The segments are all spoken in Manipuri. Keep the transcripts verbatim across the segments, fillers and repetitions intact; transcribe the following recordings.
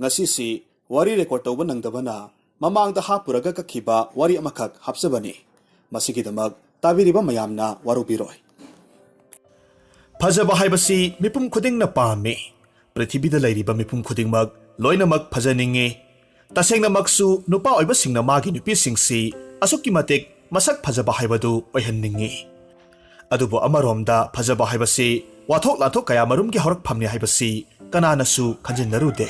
ꯉꯁꯤꯁꯤ ꯋꯥꯔꯤ ꯔꯦꯀꯣꯔꯗ ꯇꯧꯕ ꯅꯪꯗꯕꯅ ꯃꯃꯥꯡꯗ ꯍꯥꯞꯄꯨꯔꯒ ꯀꯛꯈꯤꯕ ꯋꯥꯔꯤ ꯑꯃꯈꯛ ꯍꯥꯞꯆꯕꯅꯤ꯫ ꯃꯁꯤꯒꯤꯗꯃꯛ ꯇꯥꯕꯤꯔꯤꯕ ꯃꯌꯥꯝꯅ ꯋꯥꯔꯧꯕꯤꯔꯣꯏ꯫ ꯐꯖꯕ ꯍꯥꯏꯕꯁꯤ ꯃꯤꯄꯨꯝ ꯈꯨꯗꯤꯡꯅ ꯄꯥꯝꯃꯤ꯫ ꯄ꯭ꯔꯤꯊꯤꯕꯤꯗ ꯂꯩꯔꯤꯕ ꯃꯤꯄꯨꯝ ꯈꯨꯗꯤꯡꯃꯛ ꯂꯣꯏꯅꯃꯛ ꯐꯖꯅꯤꯡꯉꯤ꯫ ꯇꯁꯦꯡꯅꯃꯛꯁꯨ ꯅꯨꯄꯥ ꯑꯣꯏꯕꯁꯤꯡꯅ ꯃꯥꯒꯤ ꯅꯨꯄꯤꯁꯤꯡꯁꯤ ꯑꯁꯨꯛꯀꯤ ꯃꯇꯤꯛ ꯃꯁꯛ ꯐꯖꯕ ꯍꯥꯏꯕꯗꯨ ꯑꯣꯏꯍꯟꯅꯤꯡꯉꯤ꯫ ꯑꯗꯨꯕꯨ ꯑꯃꯔꯣꯝꯗ ꯐꯖꯕ ꯍꯥꯏꯕꯁꯤ ꯋꯥꯊꯣꯛ ꯂꯥꯟꯊꯣꯛ ꯀꯌꯥ ꯃꯔꯨꯝꯒꯤ ꯍꯧꯔꯛꯐꯝꯅꯤ ꯍꯥꯏꯕꯁꯤ ꯀꯅꯥꯅꯁꯨ ꯈꯟꯖꯤꯟꯅꯔꯨꯗꯦ꯫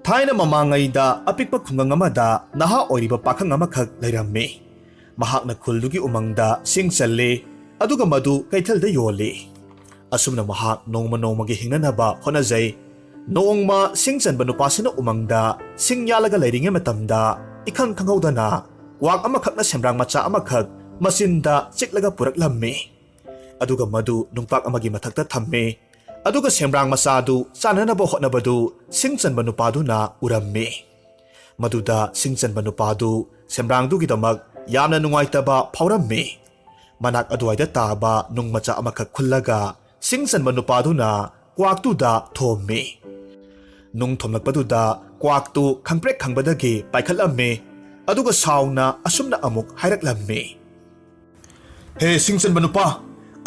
ꯊꯥꯏꯅ ꯃꯃꯥꯡꯉꯩꯗ ꯑꯄꯤꯛꯄ ꯈꯨꯡꯒꯪ ꯑꯃꯗ ꯅꯍꯥ ꯑꯣꯏꯔꯤꯕ ꯄꯥꯈꯪ ꯑꯃꯈꯛ ꯂꯩꯔꯝꯃꯤ꯫ ꯃꯍꯥꯛꯅ ꯈꯨꯜꯗꯨꯒꯤ ꯎꯃꯪꯗ ꯁꯤꯡ ꯆꯜꯂꯤ, ꯑꯗꯨꯒ ꯃꯗꯨ ꯀꯩꯊꯦꯜꯗ ꯌꯣꯜꯂꯤ꯫ ꯑꯁꯨꯝꯅ ꯃꯍꯥꯛ ꯅꯣꯡꯃ ꯅꯣꯡꯃꯒꯤ ꯍꯤꯡꯅꯅꯕ ꯍꯣꯠꯅꯖꯩ꯫ ꯅꯣꯡꯃ ꯁꯤꯡ ꯆꯟꯕ ꯅꯨꯄꯥꯁꯤꯅ ꯎꯃꯪꯗ ꯁꯤꯡ ꯌꯥꯜꯂꯒ ꯂꯩꯔꯤꯉꯩ ꯃꯇꯝꯗ ꯏꯈꯪ ꯈꯪꯍꯧꯗꯅ ꯀ꯭ꯋꯥꯛ ꯑꯃꯈꯛꯅ ꯁꯦꯝꯕ꯭ꯔꯥꯡ ꯃꯆꯥ ꯑꯃꯈꯛ ꯃꯆꯤꯟꯗ ꯆꯤꯛꯂꯒ ꯄꯨꯔꯛꯂꯝꯃꯤ꯫ ꯑꯗꯨꯒ ꯃꯗꯨ ꯅꯨꯡꯄꯥꯛ ꯑꯃꯒꯤ ꯃꯊꯛꯇ ꯊꯝꯃꯤ꯫ ꯑꯗꯨꯒ ꯁꯦꯝꯕ꯭ꯔꯥꯡ ꯃꯆꯥꯗꯨ ꯆꯥꯅꯅꯕ ꯍꯣꯠꯅꯕꯗꯨ ꯁꯤꯡ ꯆꯟꯕ ꯅꯨꯄꯥꯗꯨꯅ ꯎꯔꯝꯃꯤ꯫ ꯃꯗꯨꯗ ꯁꯤꯡ ꯆꯟꯕ ꯅꯨꯄꯥꯗꯨ ꯁꯦꯝꯕ꯭ꯔꯥꯡꯗꯨꯒꯤꯗꯃꯛ ꯌꯥꯝꯅ ꯅꯨꯡꯉꯥꯏꯇꯕ ꯐꯥꯎꯔꯝꯃꯤ꯫ ꯃꯅꯥꯛ ꯑꯗꯨꯋꯥꯏꯗ ꯇꯥꯕ ꯅꯨꯡ ꯃꯆꯥ ꯑꯃꯈꯛ ꯈꯨꯜꯂꯒ ꯁꯤꯡ ꯆꯟꯕ ꯅꯨꯄꯥꯗꯨꯅ ꯀ꯭ꯋꯥꯛꯇꯨꯗ ꯊꯣꯝꯃꯤ꯫ ꯅꯨꯡ ꯊꯣꯝꯂꯛꯄꯗꯨꯗ ꯀ꯭ꯋꯥꯛꯇꯨ ꯈꯪꯄ꯭ꯔꯦꯛ ꯈꯪꯕꯗꯒꯤ ꯄꯥꯏꯈꯠꯂꯝꯃꯤ, ꯑꯗꯨꯒ ꯁꯥꯎꯅ ꯑꯁꯨꯝꯅ ꯑꯃꯨꯛ ꯍꯥꯏꯔꯛꯂꯝꯃꯤ꯫ "ꯍꯦ ꯁꯤꯡ ꯆꯟꯕ ꯅꯨꯄꯥ,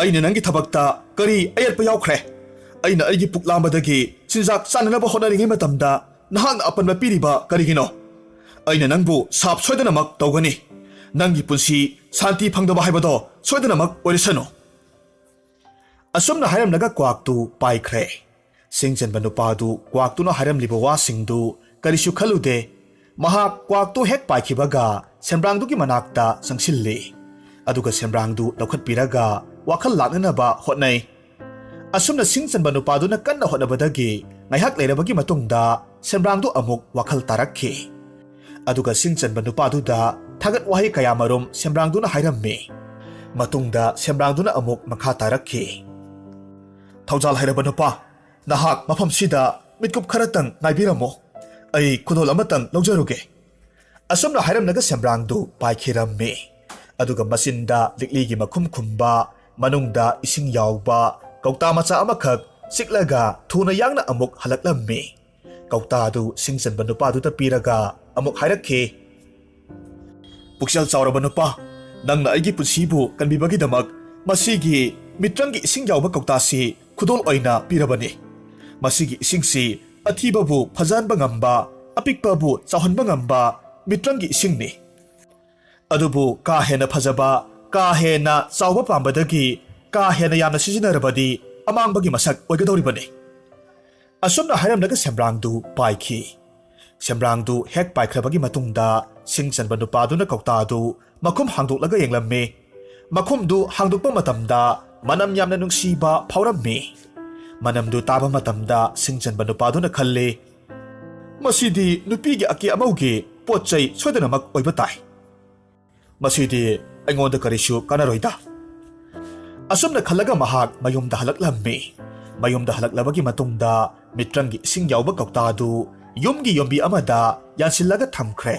ꯑꯩꯅ ꯅꯪꯒꯤ ꯊꯕꯛꯇ ꯀꯔꯤ ꯑꯌꯦꯠꯄ ꯌꯥꯎꯈ꯭ꯔꯦ? ꯑꯩꯅ ꯑꯩꯒꯤ ꯄꯨꯛ ꯂꯥꯝꯕꯗꯒꯤ ꯆꯤꯟꯖꯥꯛ ꯆꯥꯅꯅꯕ ꯍꯣꯠꯅꯔꯤꯉꯩ ꯃꯇꯝꯗ ꯅꯍꯥꯛꯅ ꯑꯄꯟꯕ ꯄꯤꯔꯤꯕ ꯀꯔꯤꯒꯤꯅꯣ? ꯑꯩꯅ ꯅꯪꯕꯨ ꯁꯥꯞ ꯁꯣꯏꯗꯅꯃꯛ ꯇꯧꯒꯅꯤ꯫ ꯅꯪꯒꯤ ꯄꯨꯟꯁꯤ ꯁꯥꯟꯇꯤ ꯐꯪꯗꯕ ꯍꯥꯏꯕꯗꯣ ꯁꯣꯏꯗꯅꯃꯛ ꯑꯣꯏꯔꯁꯅꯨ꯫" ꯑꯁꯨꯝꯅ ꯍꯥꯏꯔꯝꯂꯒ ꯀ꯭ꯋꯥꯛꯇꯨ ꯄꯥꯏꯈ꯭ꯔꯦ꯫ ꯁꯤꯡ ꯆꯟꯕ ꯅꯨꯄꯥꯗꯨ ꯀ꯭ꯋꯥꯛꯇꯨꯅ ꯍꯥꯏꯔꯝꯂꯤꯕ ꯋꯥꯁꯤꯡꯗꯨ ꯀꯔꯤꯁꯨ ꯈꯜꯂꯨꯗꯦ꯫ ꯃꯍꯥꯛ ꯀ꯭ꯋꯥꯛꯇꯨ ꯍꯦꯛ ꯄꯥꯏꯈꯤꯕꯒ ꯁꯦꯝꯕ꯭ꯔꯥꯡꯗꯨꯒꯤ ꯃꯅꯥꯛꯇ ꯆꯪꯁꯤꯜꯂꯤ꯫ ꯑꯗꯨꯒ ꯁꯦꯝꯕ꯭ꯔꯥꯡꯗꯨ ꯂꯧꯈꯠꯄꯤꯔꯒ ꯋꯥꯈꯜ ꯂꯥꯛꯅꯅꯕ ꯍꯣꯠꯅꯩ꯫ ꯑꯁꯨꯝꯅ ꯁꯤꯡ ꯆꯟꯕ ꯅꯨꯄꯥꯗꯨꯅ ꯀꯟꯅ ꯍꯣꯠꯅꯕꯗꯒꯤ ꯉꯥꯏꯍꯥꯛ ꯂꯩꯔꯕꯒꯤ ꯃꯇꯨꯡꯗ ꯁꯦꯝꯕ꯭ꯔꯥꯡꯗꯨ ꯑꯃꯨꯛ ꯋꯥꯈꯜ ꯇꯥꯔꯛꯈꯤ꯫ ꯑꯗꯨꯒ ꯁꯤꯡ ꯆꯟꯕ ꯅꯨꯄꯥꯗꯨꯗ ꯊꯥꯒꯠ ꯋꯥꯍꯩ ꯀꯌꯥꯃꯔꯨꯝ ꯁꯦꯝꯕ꯭ꯔꯥꯡꯗꯨꯅ ꯍꯥꯏꯔꯝꯃꯤ꯫ ꯃꯇꯨꯡꯗ ꯁꯦꯝꯕ꯭ꯔꯥꯡꯗꯨꯅ ꯑꯃꯨꯛ ꯃꯈꯥ ꯇꯥꯔꯛꯈꯤ꯫ "ꯊꯧꯖꯥꯜ ꯍꯩꯔꯕ ꯅꯨꯄꯥ, ꯅꯍꯥꯛ ꯃꯐꯝꯁꯤꯗ ꯃꯤꯠꯀꯨꯞ ꯈꯔꯇꯪ ꯉꯥꯏꯕꯤꯔꯝꯃꯨ꯫ ꯑꯩ ꯈꯨꯗꯣꯜ ꯑꯃꯇꯪ ꯂꯧꯖꯔꯨꯒꯦ꯫" ꯑꯁꯨꯝꯅ ꯍꯥꯏꯔꯝꯂꯒ ꯁꯦꯝꯕ꯭ꯔꯥꯡꯗꯨ ꯄꯥꯏꯈꯤꯔꯝꯃꯤ꯫ ꯑꯗꯨꯒ ꯃꯆꯤꯟꯗ ꯂꯤꯛꯂꯤꯒꯤ ꯃꯈꯨꯝ ꯈꯨꯝꯕ, ꯃꯅꯨꯡꯗ ꯏꯁꯤꯡ ꯌꯥꯎꯕ ꯀꯧꯇꯥ ꯃꯆꯥ ꯑꯃꯈꯛ ꯆꯤꯛꯂꯒ ꯊꯨꯅ ꯌꯥꯡꯅ ꯑꯃꯨꯛ ꯍꯜꯂꯛꯂꯝꯃꯤ꯫ ꯀꯧꯇꯥꯗꯨ ꯁꯤꯡ ꯆꯟꯕ ꯅꯨꯄꯥꯗꯨꯗ ꯄꯤꯔꯒ ꯑꯃꯨꯛ ꯍꯥꯏꯔꯛꯈꯤ, "ꯄꯨꯛꯆꯦꯜ ꯆꯥꯎꯔꯕ ꯅꯨꯄꯥ, ꯅꯪꯅ ꯑꯩꯒꯤ ꯄꯨꯟꯁꯤꯕꯨ ꯀꯟꯕꯤꯕꯒꯤꯗꯃꯛ ꯃꯁꯤꯒꯤ ꯃꯤꯇ꯭ꯔꯪꯒꯤ ꯏꯁꯤꯡ ꯌꯥꯎꯕ ꯀꯧꯇꯥꯁꯤ ꯈꯨꯗꯣꯜ ꯑꯣꯏꯅ ꯄꯤꯔꯕꯅꯤ꯫ ꯃꯁꯤꯒꯤ ꯏꯁꯤꯡꯁꯤ ꯑꯊꯤꯕꯕꯨ ꯐꯖꯍꯟꯕ ꯉꯝꯕ, ꯑꯄꯤꯛꯄꯕꯨ ꯆꯥꯎꯍꯟꯕ ꯉꯝꯕ ꯃꯤꯇ꯭ꯔꯪꯒꯤ ꯏꯁꯤꯡꯅꯤ꯫ ꯑꯗꯨꯕꯨ ꯀꯥ ꯍꯦꯟꯅ ꯐꯖꯕ, ꯀꯥ ꯍꯦꯟꯅ ꯆꯥꯎꯕ ꯄꯥꯝꯕꯗꯒꯤ ꯀꯥ ꯍꯦꯟꯅ ꯌꯥꯝꯅ ꯁꯤꯖꯤꯟꯅꯔꯕꯗꯤ ꯑꯃꯥꯡꯕꯒꯤ ꯃꯁꯛ ꯑꯣꯏꯒꯗꯧꯔꯤꯕꯅꯤ꯫" ꯑꯁꯨꯝꯅ ꯍꯥꯏꯔꯝꯂꯒ ꯁꯦꯝꯕ꯭ꯔꯥꯡꯗꯨ ꯄꯥꯏꯈꯤ꯫ ꯁꯦꯝꯕ꯭ꯔꯥꯡꯗꯨ ꯍꯦꯛ ꯄꯥꯏꯈ꯭ꯔꯕꯒꯤ ꯃꯇꯨꯡꯗ ꯁꯤꯡ ꯆꯟꯕ ꯅꯨꯄꯥꯗꯨꯅ ꯀꯧꯇꯥꯗꯨ ꯃꯈꯨꯝ ꯍꯥꯡꯗꯣꯛꯂꯒ ꯌꯦꯡꯂꯝꯃꯤ꯫ ꯃꯈꯨꯝꯗꯨ ꯍꯥꯡꯗꯣꯛꯄ ꯃꯇꯝꯗ ꯃꯅꯝ ꯌꯥꯝꯅ ꯅꯨꯡꯁꯤꯕ ꯐꯥꯎꯔꯝꯃꯤ꯫ ꯃꯅꯝꯗꯨ ꯇꯥꯕ ꯃꯇꯝꯗ ꯁꯤꯡ ꯆꯟꯕ ꯅꯨꯄꯥꯗꯨꯅ ꯈꯜꯂꯤ, "ꯃꯁꯤꯗꯤ ꯅꯨꯄꯤꯒꯤ ꯑꯀꯦ ꯑꯃꯧꯒꯤ ꯄꯣꯠ ꯆꯩ ꯁꯣꯏꯗꯅꯃꯛ ꯑꯣꯏꯕ ꯇꯥꯏ꯫ ꯃꯁꯤꯗꯤ ꯑꯩꯉꯣꯟꯗ ꯀꯔꯤꯁꯨ ꯀꯥꯟꯅꯔꯣꯏꯗ꯫" ꯑꯁꯨꯝꯅ ꯈꯜꯂꯒ ꯃꯍꯥꯛ ꯃꯌꯨꯝꯗ ꯍꯜꯂꯛꯂꯝꯃꯤ꯫ ꯃꯌꯨꯝꯗ ꯍꯜꯂꯛꯂꯕꯒꯤ ꯃꯇꯨꯡꯗ ꯃꯤꯇ꯭ꯔꯪꯒꯤ ꯏꯁꯤꯡ ꯌꯥꯎꯕ ꯀꯧꯇꯥꯗꯨ ꯌꯨꯝꯒꯤ ꯌꯨꯝꯕꯤ ꯑꯃꯗ ꯌꯥꯟꯁꯤꯜꯂꯒ ꯊꯝꯈ꯭ꯔꯦ꯫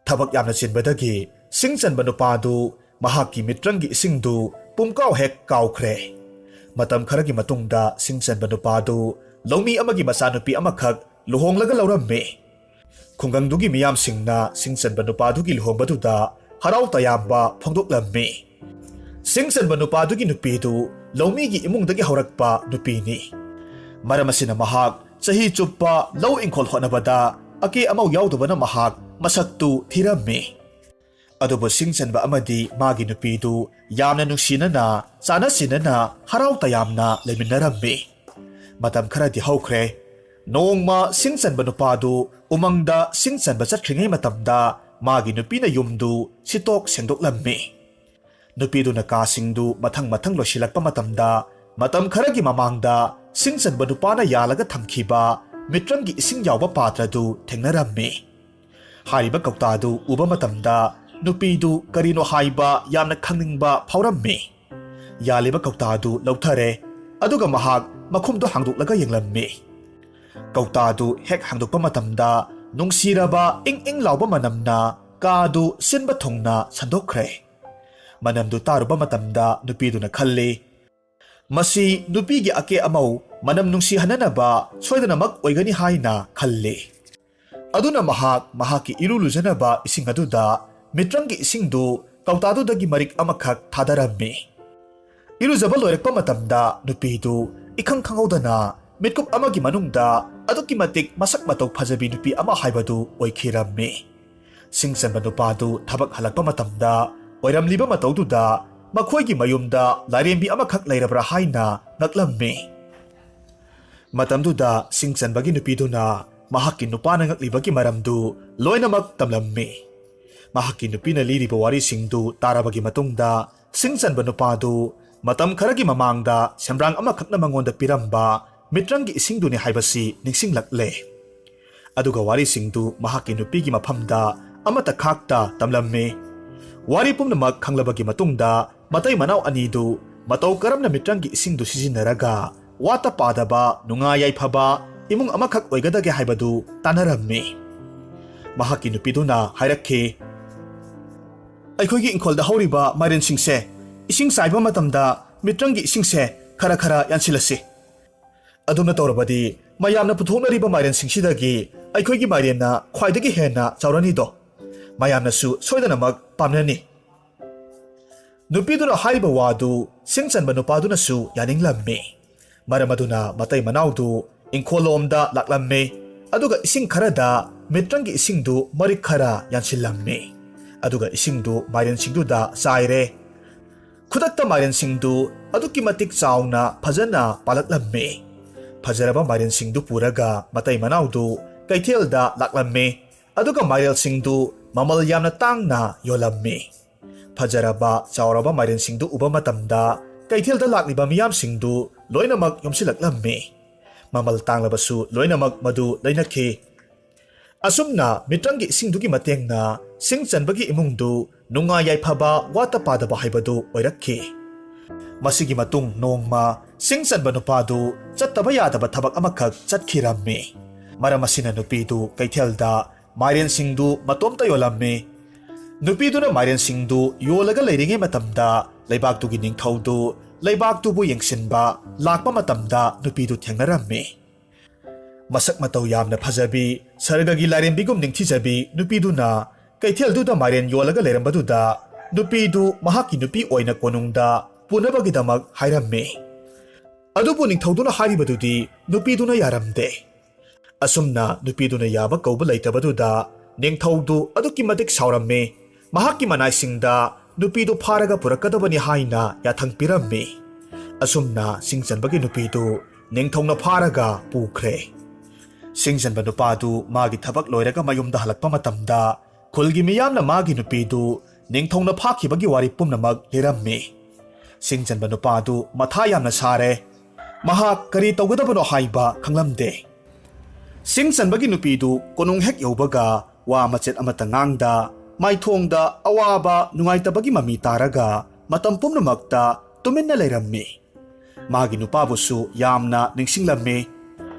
ꯊꯕꯛ ꯌꯥꯝꯅ ꯆꯤꯟꯕꯗꯒꯤ ꯁꯤꯡ ꯆꯟꯕ ꯅꯨꯄꯥꯗꯨ ꯃꯍꯥꯛꯀꯤ ꯃꯤꯇ꯭ꯔꯪꯒꯤ ꯏꯁꯤꯡꯗꯨ ꯄꯨꯝꯀꯥꯎ ꯍꯦꯛ ꯀꯥꯎꯈ꯭ꯔꯦ꯫ ꯃꯇꯝ ꯈꯔꯒꯤ ꯃꯇꯨꯡꯗ ꯁꯤꯡ ꯆꯟꯕ ꯅꯨꯄꯥꯗꯨ ꯂꯧꯃꯤ ꯑꯃꯒꯤ ꯃꯆꯥꯅꯨꯄꯤ ꯑꯃꯈꯛ ꯂꯨꯍꯣꯡꯂꯒ ꯂꯧꯔꯝꯃꯤ꯫ ꯈꯨꯡꯒꯪꯗꯨꯒꯤ ꯃꯤꯌꯥꯝꯁꯤꯡꯅ ꯁꯤꯡ ꯆꯟꯕ ꯅꯨꯄꯥꯗꯨꯒꯤ ꯂꯨꯍꯣꯡꯕꯗꯨꯗ ꯍꯔꯥꯎ ꯇꯌꯥꯝꯕ ꯐꯣꯡꯗꯣꯛꯂꯝꯃꯤ꯫ ꯁꯤꯡ ꯆꯟꯕ ꯅꯨꯄꯥꯗꯨꯒꯤ ꯅꯨꯄꯤꯗꯨ ꯂꯧꯃꯤꯒꯤ ꯏꯃꯨꯡꯗꯒꯤ ꯍꯧꯔꯛꯄ ꯅꯨꯄꯤꯅꯤ꯫ ꯃꯔꯝ ꯑꯁꯤꯅ ꯃꯍꯥꯛ ꯆꯍꯤ ꯆꯨꯞꯄ ꯂꯧ ꯏꯪꯈꯣꯜ ꯍꯣꯠꯅꯕꯗ ꯑꯀꯦ ꯑꯃꯧ ꯌꯥꯎꯗꯕꯅ ꯃꯍꯥꯛ ꯃꯁꯛꯇꯨ ꯊꯤꯔꯝꯃꯤ꯫ ꯑꯗꯨꯕꯨ ꯁꯤꯡ ꯆꯟꯕ ꯑꯃꯗꯤ ꯃꯥꯒꯤ ꯅꯨꯄꯤꯗꯨ ꯌꯥꯝꯅ ꯅꯨꯡꯁꯤꯅꯅ, ꯆꯥꯅ ꯁꯤꯟꯅꯅ, ꯍꯔꯥꯎ ꯇꯌꯥꯝꯅ ꯂꯩꯃꯤꯟꯅꯔꯝꯃꯤ꯫ ꯃꯇꯝ ꯈꯔꯗꯤ ꯍꯧꯈ꯭ꯔꯦ꯫ ꯅꯣꯡꯃ ꯁꯤꯡ ꯆꯟꯕ ꯅꯨꯄꯥꯗꯨ ꯎꯃꯪꯗ ꯁꯤꯡ ꯆꯟꯕ ꯆꯠꯈ꯭ꯔꯤꯉꯩ ꯃꯇꯝꯗ ꯃꯥꯒꯤ ꯅꯨꯄꯤꯅ ꯌꯨꯝꯗꯨ ꯁꯤꯠꯇꯣꯛ ꯁꯦꯡꯗꯣꯛꯂꯝꯃꯤ꯫ ꯅꯨꯄꯤꯗꯨꯅ ꯀꯥꯁꯤꯡꯗꯨ ꯃꯊꯪ ꯃꯊꯪ ꯂꯣꯏꯁꯤꯜꯂꯛꯄ ꯃꯇꯝꯗ, ꯃꯇꯝ ꯈꯔꯒꯤ ꯃꯃꯥꯡꯗ ꯁꯤꯡ ꯆꯟꯕ ꯅꯨꯄꯥꯅ ꯌꯥꯜꯂꯒ ꯊꯝꯈꯤꯕ ꯃꯤꯇ꯭ꯔꯪꯒꯤ ꯏꯁꯤꯡ ꯌꯥꯎꯕ ꯄꯥꯇ꯭ꯔꯗꯨ ꯊꯦꯡꯅꯔꯝꯃꯤ꯫ ꯍꯥꯏꯔꯤꯕ ꯀꯧꯇꯥꯗꯨ ꯎꯕ ꯃꯇꯝꯗ ꯅꯨꯄꯤꯗꯨ ꯀꯔꯤꯅꯣ ꯍꯥꯏꯕ ꯌꯥꯝꯅ ꯈꯪꯅꯤꯡꯕ ꯐꯥꯎꯔꯝꯃꯤ꯫ ꯌꯥꯜꯂꯤꯕ ꯀꯧꯇꯥꯗꯨ ꯂꯧꯊꯔꯦ, ꯑꯗꯨꯒ ꯃꯍꯥꯛ ꯃꯈꯨꯝꯗꯨ ꯍꯥꯡꯗꯣꯛꯂꯒ ꯌꯦꯡꯂꯝꯃꯤ꯫ ꯀꯧꯇꯥꯗꯨ ꯍꯦꯛ ꯍꯥꯡꯗꯣꯛꯄ ꯃꯇꯝꯗ ꯅꯨꯡꯁꯤꯔꯕ ꯏꯪ ꯏꯪ ꯂꯥꯎꯕ ꯃꯅꯝꯅ ꯀꯥꯗꯨ ꯁꯤꯟꯕ ꯊꯨꯡꯅ ꯁꯟꯗꯣꯛꯈ꯭ꯔꯦ꯫ ꯃꯅꯝꯗꯨ ꯇꯥꯔꯨꯕ ꯃꯇꯝꯗ ꯅꯨꯄꯤꯗꯨꯅ ꯈꯜꯂꯤ, ꯃꯁꯤ ꯅꯨꯄꯤꯒꯤ ꯑꯀꯦ ꯑꯃꯧ ꯃꯅꯝ ꯅꯨꯡꯁꯤꯍꯟꯅꯅꯕ ꯁꯣꯏꯗꯅꯃꯛ ꯑꯣꯏꯒꯅꯤ ꯍꯥꯏꯅ ꯈꯜꯂꯤ꯫ ꯑꯗꯨꯅ ꯃꯍꯥꯛ ꯃꯍꯥꯛꯀꯤ ꯏꯔꯨ ꯂꯨꯖꯅꯕ ꯏꯁꯤꯡ ꯑꯗꯨꯗ ꯃꯤꯇ꯭ꯔꯪꯒꯤ ꯏꯁꯤꯡꯗꯨ ꯀꯧꯇꯥꯗꯨꯗꯒꯤ ꯃꯔꯤꯛ ꯑꯃꯈꯛ ꯊꯥꯗꯔꯝꯃꯤ꯫ ꯏꯔꯨꯖꯕ ꯂꯣꯏꯔꯛꯄ ꯃꯇꯝꯗ ꯅꯨꯄꯤꯗꯨ ꯏꯈꯪ ꯈꯪꯍꯧꯗꯅ ꯃꯤꯠꯀꯨꯞ ꯑꯃꯒꯤ ꯃꯅꯨꯡꯗ ꯑꯗꯨꯛꯀꯤ ꯃꯇꯤꯛ ꯃꯁꯛ ꯃꯇꯧ ꯐꯖꯕꯤ ꯅꯨꯄꯤ ꯑꯃ ꯍꯥꯏꯕꯗꯨ ꯑꯣꯏꯈꯤꯔꯝꯃꯤ꯫ ꯁꯤꯡ ꯆꯟꯕ ꯅꯨꯄꯥꯗꯨ ꯊꯕꯛ ꯍꯜꯂꯛꯄ ꯃꯇꯝꯗ ꯑꯣꯏꯔꯝꯂꯤꯕ ꯃꯇꯧꯗꯨꯗ ꯃꯈꯣꯏꯒꯤ ꯃꯌꯨꯝꯗ ꯂꯥꯏꯔꯦꯝꯕꯤ ꯑꯃꯈꯛ ꯂꯩꯔꯕ꯭ꯔꯥ ꯍꯥꯏꯅ ꯉꯛꯂꯝꯃꯤ꯫ ꯃꯇꯝꯗꯨꯗ ꯁꯤꯡ ꯆꯟꯕꯒꯤ ꯅꯨꯄꯤꯗꯨꯅ ꯃꯍꯥꯛꯀꯤ ꯅꯨꯄꯥꯅ ꯉꯛꯂꯤꯕꯒꯤ ꯃꯔꯝꯗꯨ ꯂꯣꯏꯅꯃꯛ ꯇꯝꯂꯝꯃꯤ꯫ ꯃꯍꯥꯛꯀꯤ ꯅꯨꯄꯤꯅ ꯂꯤꯔꯤꯕ ꯋꯥꯔꯤꯁꯤꯡꯗꯨ ꯇꯥꯔꯕꯒꯤ ꯃꯇꯨꯡꯗ ꯁꯤꯡ ꯆꯟꯕ ꯅꯨꯄꯥꯗꯨ ꯃꯇꯝ ꯈꯔꯒꯤ ꯃꯃꯥꯡꯗ ꯁꯦꯝꯕ꯭ꯔꯥꯡ ꯑꯃꯈꯛꯅ ꯃꯉꯣꯟꯗ ꯄꯤꯔꯝꯕ ꯃꯤꯇ꯭ꯔꯪꯒꯤ ꯏꯁꯤꯡꯗꯨꯅꯤ ꯍꯥꯏꯕꯁꯤ ꯅꯤꯡꯁꯤꯡꯂꯛꯂꯦ꯫ ꯑꯗꯨꯒ ꯋꯥꯔꯤꯁꯤꯡꯗꯨ ꯃꯍꯥꯛꯀꯤ ꯅꯨꯄꯤꯒꯤ ꯃꯐꯝꯗ ꯑꯃꯠꯇ ꯈꯥꯛꯇ ꯇꯝꯂꯝꯃꯤ꯫ ꯋꯥꯔꯤ ꯄꯨꯝꯅꯃꯛ ꯈꯪꯂꯕꯒꯤ ꯃꯇꯨꯡꯗ ꯃꯇꯩ ꯃꯅꯥꯎ ꯑꯅꯤꯗꯨ ꯃꯇꯧ ꯀꯔꯝꯅ ꯃꯤꯇ꯭ꯔꯪꯒꯤ ꯏꯁꯤꯡꯗꯨ ꯁꯤꯖꯤꯟꯅꯔꯒ ꯋꯥꯠꯇ ꯄꯥꯗꯕ, ꯅꯨꯡꯉꯥꯏ ꯌꯥꯏꯐꯕ ꯏꯃꯨꯡ ꯑꯃꯈꯛ ꯑꯣꯏꯒꯗꯒꯦ ꯍꯥꯏꯕꯗꯨ ꯇꯥꯟꯅꯔꯝꯃꯤ꯫ ꯃꯍꯥꯛꯀꯤ ꯅꯨꯄꯤꯗꯨꯅ ꯍꯥꯏꯔꯛꯈꯤ, "ꯑꯩꯈꯣꯏꯒꯤ ꯏꯪꯈꯣꯜꯗ ꯍꯧꯔꯤꯕ ꯃꯥꯏꯔꯦꯟꯁꯤꯡꯁꯦ ꯏꯁꯤꯡ ꯆꯥꯏꯕ ꯃꯇꯝꯗ ꯃꯤꯇ꯭ꯔꯪꯒꯤ ꯏꯁꯤꯡꯁꯦ ꯈꯔ ꯈꯔ ꯌꯥꯟꯁꯤꯜꯂꯁꯤ꯫ ꯑꯗꯨꯝꯅ ꯇꯧꯔꯕꯗꯤ ꯃꯌꯥꯝꯅ ꯄꯨꯊꯣꯛꯅꯔꯤꯕ ꯃꯥꯏꯔꯦꯟꯁꯤꯡꯁꯤꯗꯒꯤ ꯑꯩꯈꯣꯏꯒꯤ ꯃꯥꯏꯔꯦꯟꯅ ꯈ꯭ꯋꯥꯏꯗꯒꯤ ꯍꯦꯟꯅ ꯆꯥꯎꯔꯅꯤꯗꯣ꯫ ꯃꯌꯥꯝꯅꯁꯨ ꯁꯣꯏꯗꯅꯃꯛ ꯄꯥꯝꯅꯅꯤ"꯫ ꯅꯨꯄꯤꯗꯨꯅ ꯍꯥꯏꯔꯤꯕ ꯋꯥꯗꯨ ꯁꯤꯡ ꯆꯟꯕ ꯅꯨꯄꯥꯗꯨꯅꯁꯨ ꯌꯥꯅꯤꯡꯂꯝꯃꯤ꯫ ꯃꯔꯝ ꯑꯗꯨꯅ ꯃꯇꯩ ꯃꯅꯥꯎꯗꯨ ꯏꯪꯈꯣꯜꯂꯣꯝꯗ ꯂꯥꯛꯂꯝꯃꯤ꯫ ꯑꯗꯨꯒ ꯏꯁꯤꯡ ꯈꯔꯗ ꯃꯤꯇ꯭ꯔꯪꯒꯤ ꯏꯁꯤꯡꯗꯨ ꯃꯔꯤꯛ ꯈꯔ ꯌꯥꯟꯁꯤꯜꯂꯝꯃꯤ꯫ ꯑꯗꯨꯒ ꯏꯁꯤꯡꯗꯨ ꯃꯥꯏꯔꯦꯟꯁꯤꯡꯗꯨꯗ ꯆꯥꯏꯔꯦ꯫ ꯈꯨꯗꯛꯇ ꯃꯥꯏꯔꯦꯟꯁꯤꯡꯗꯨ ꯑꯗꯨꯛꯀꯤ ꯃꯇꯤꯛ ꯆꯥꯎꯅ ꯐꯖꯅ ꯄꯥꯜꯂꯛꯂꯝꯃꯤ꯫ ꯐꯖꯔꯕ ꯃꯥꯏꯔꯦꯟꯁꯤꯡꯗꯨ ꯄꯨꯔꯒ ꯃꯇꯩ ꯃꯅꯥꯎꯗꯨ ꯀꯩꯊꯦꯜꯗ ꯂꯥꯛꯂꯝꯃꯤ꯫ ꯑꯗꯨꯒ ꯃꯥꯏꯔꯦꯜꯁꯤꯡꯗꯨ ꯃꯃꯜ ꯌꯥꯝꯅ ꯇꯥꯡꯅ ꯌꯣꯜꯂꯝꯃꯤ꯫ ꯐꯖꯔꯕ ꯆꯥꯎꯔꯕ ꯃꯥꯏꯔꯦꯟꯁꯤꯡꯗꯨ ꯎꯕ ꯃꯇꯝꯗ ꯀꯩꯊꯦꯜꯗ ꯂꯥꯛꯂꯤꯕ ꯃꯤꯌꯥꯝꯁꯤꯡꯗꯨ ꯂꯣꯏꯅꯃꯛ ꯌꯣꯝꯁꯤꯜꯂꯛꯂꯝꯃꯤ꯫ ꯃꯃꯜ ꯇꯥꯡꯂꯕꯁꯨ ꯂꯣꯏꯅꯃꯛ ꯃꯗꯨ ꯂꯩꯅꯈꯤ꯫ ꯑꯁꯨꯝꯅ ꯃꯤꯇ꯭ꯔꯪꯒꯤ ꯏꯁꯤꯡꯗꯨꯒꯤ ꯃꯇꯦꯡꯅ ꯁꯤꯡ ꯆꯟꯕꯒꯤ ꯏꯃꯨꯡꯗꯨ ꯅꯨꯡꯉꯥꯏ ꯌꯥꯏꯐꯕ, ꯋꯥꯠꯇ ꯄꯥꯗꯕ ꯍꯥꯏꯕꯗꯨ ꯑꯣꯏꯔꯛꯈꯤ꯫ ꯃꯁꯤꯒꯤ ꯃꯇꯨꯡ ꯅꯣꯡꯃ ꯁꯤꯡ ꯆꯟꯕ ꯅꯨꯄꯥꯗꯨ ꯆꯠꯇꯕ ꯌꯥꯗꯕ ꯊꯕꯛ ꯑꯃꯈꯛ ꯆꯠꯈꯤꯔꯝꯃꯤ꯫ ꯃꯔꯝ ꯑꯁꯤꯅ ꯅꯨꯄꯤꯗꯨ ꯀꯩꯊꯦꯜꯗ ꯃꯥꯏꯔꯦꯟꯁꯤꯡꯗꯨ ꯃꯇꯣꯝꯇ ꯌꯣꯜꯂꯝꯃꯤ꯫ ꯅꯨꯄꯤꯗꯨꯅ ꯃꯥꯏꯔꯦꯟꯁꯤꯡꯗꯨ ꯌꯣꯜꯂꯒ ꯂꯩꯔꯤꯉꯩ ꯃꯇꯝꯗ ꯂꯩꯕꯥꯛꯇꯨꯒꯤ ꯅꯤꯡꯊꯧꯗꯨ ꯂꯩꯕꯥꯛꯇꯨꯕꯨ ꯌꯦꯡꯁꯤꯟꯕ ꯂꯥꯛꯄ ꯃꯇꯝꯗ ꯅꯨꯄꯤꯗꯨ ꯊꯦꯡꯅꯔꯝꯃꯤ꯫ ꯃꯁꯛ ꯃꯇꯧ ꯌꯥꯝꯅ ꯐꯖꯕꯤ, ꯁꯔꯒꯒꯤ ꯂꯥꯏꯔꯦꯝꯕꯤꯒꯨꯝ ꯅꯤꯡꯊꯤꯖꯕꯤ ꯅꯨꯄꯤꯗꯨꯅ ꯀꯩꯊꯦꯜꯗꯨꯗ ꯃꯥꯏꯔꯦꯟ ꯌꯣꯜꯂꯒ ꯂꯩꯔꯝꯕꯗꯨꯗ ꯅꯨꯄꯤꯗꯨ ꯃꯍꯥꯛꯀꯤ ꯅꯨꯄꯤ ꯑꯣꯏꯅ ꯀꯣꯅꯨꯡꯗ ꯄꯨꯅꯕꯒꯤꯗꯃꯛ ꯍꯥꯏꯔꯝꯃꯤ꯫ ꯑꯗꯨꯕꯨ ꯅꯤꯡꯊꯧꯗꯨꯅ ꯍꯥꯏꯔꯤꯕꯗꯨꯗꯤ ꯅꯨꯄꯤꯗꯨꯅ ꯌꯥꯔꯝꯗꯦ꯫ ꯑꯁꯨꯝꯅ ꯅꯨꯄꯤꯗꯨꯅ ꯌꯥꯕ ꯀꯧꯕ ꯂꯩꯇꯕꯗꯨꯗ ꯅꯤꯡꯊꯧꯗꯨ ꯑꯗꯨꯛꯀꯤ ꯃꯇꯤꯛ ꯁꯥꯎꯔꯝꯃꯤ꯫ ꯃꯍꯥꯛꯀꯤ ꯃꯅꯥꯏꯁꯤꯡꯗ ꯅꯨꯄꯤꯗꯨ ꯐꯥꯔꯒ ꯄꯨꯔꯛꯀꯗꯕꯅꯤ ꯍꯥꯏꯅ ꯌꯥꯊꯪ ꯄꯤꯔꯝꯃꯤ꯫ ꯑꯁꯨꯝꯅ ꯁꯤꯡꯆꯟꯕꯒꯤ ꯅꯨꯄꯤꯗꯨ ꯅꯤꯡꯊꯧꯅ ꯐꯥꯔꯒ ꯄꯨꯈ꯭ꯔꯦ꯫ ꯁꯤꯡꯆꯟꯕ ꯅꯨꯄꯥꯗꯨ ꯃꯥꯒꯤ ꯊꯕꯛ ꯂꯣꯏꯔꯒ ꯃꯌꯨꯝꯗ ꯍꯜꯂꯛꯄ ꯃꯇꯝꯗ ꯈꯨꯜꯒꯤ ꯃꯤꯌꯥꯝꯅ ꯃꯥꯒꯤ ꯅꯨꯄꯤꯗꯨ ꯅꯤꯡꯊꯧꯅ ꯐꯥꯈꯤꯕꯒꯤ ꯋꯥꯔꯤ ꯄꯨꯝꯅꯃꯛ ꯂꯤꯔꯝꯃꯤ꯫ ꯁꯤꯡꯆꯟꯕ ꯅꯨꯄꯥꯗꯨ ꯃꯊꯥ ꯌꯥꯝꯅ ꯁꯥꯔꯦ꯫ ꯃꯍꯥꯛ ꯀꯔꯤ ꯇꯧꯒꯗꯕꯅꯣ ꯍꯥꯏꯕ ꯈꯪꯂꯝꯗꯦ꯫ ꯁꯤꯡꯆꯟꯕꯒꯤ ꯅꯨꯄꯤꯗꯨ ꯀꯣꯅꯨꯡ ꯍꯦꯛ ꯌꯧꯕꯒ ꯋꯥ ꯃꯆꯦꯠ ꯑꯃꯠꯇ ꯉꯥꯡꯗ ꯃꯥꯏꯊꯣꯡꯗ ꯑꯋꯥꯕ ꯅꯨꯡꯉꯥꯏꯇꯕꯒꯤ ꯃꯃꯤ ꯇꯥꯔꯒ ꯃꯇꯝ ꯄꯨꯝꯅꯃꯛꯇ ꯇꯨꯃꯤꯟꯅ ꯂꯩꯔꯝꯃꯤ꯫ ꯃꯥꯒꯤ ꯅꯨꯄꯥꯕꯨꯁꯨ ꯌꯥꯝꯅ ꯅꯤꯡꯁꯤꯡꯂꯝꯃꯤ꯫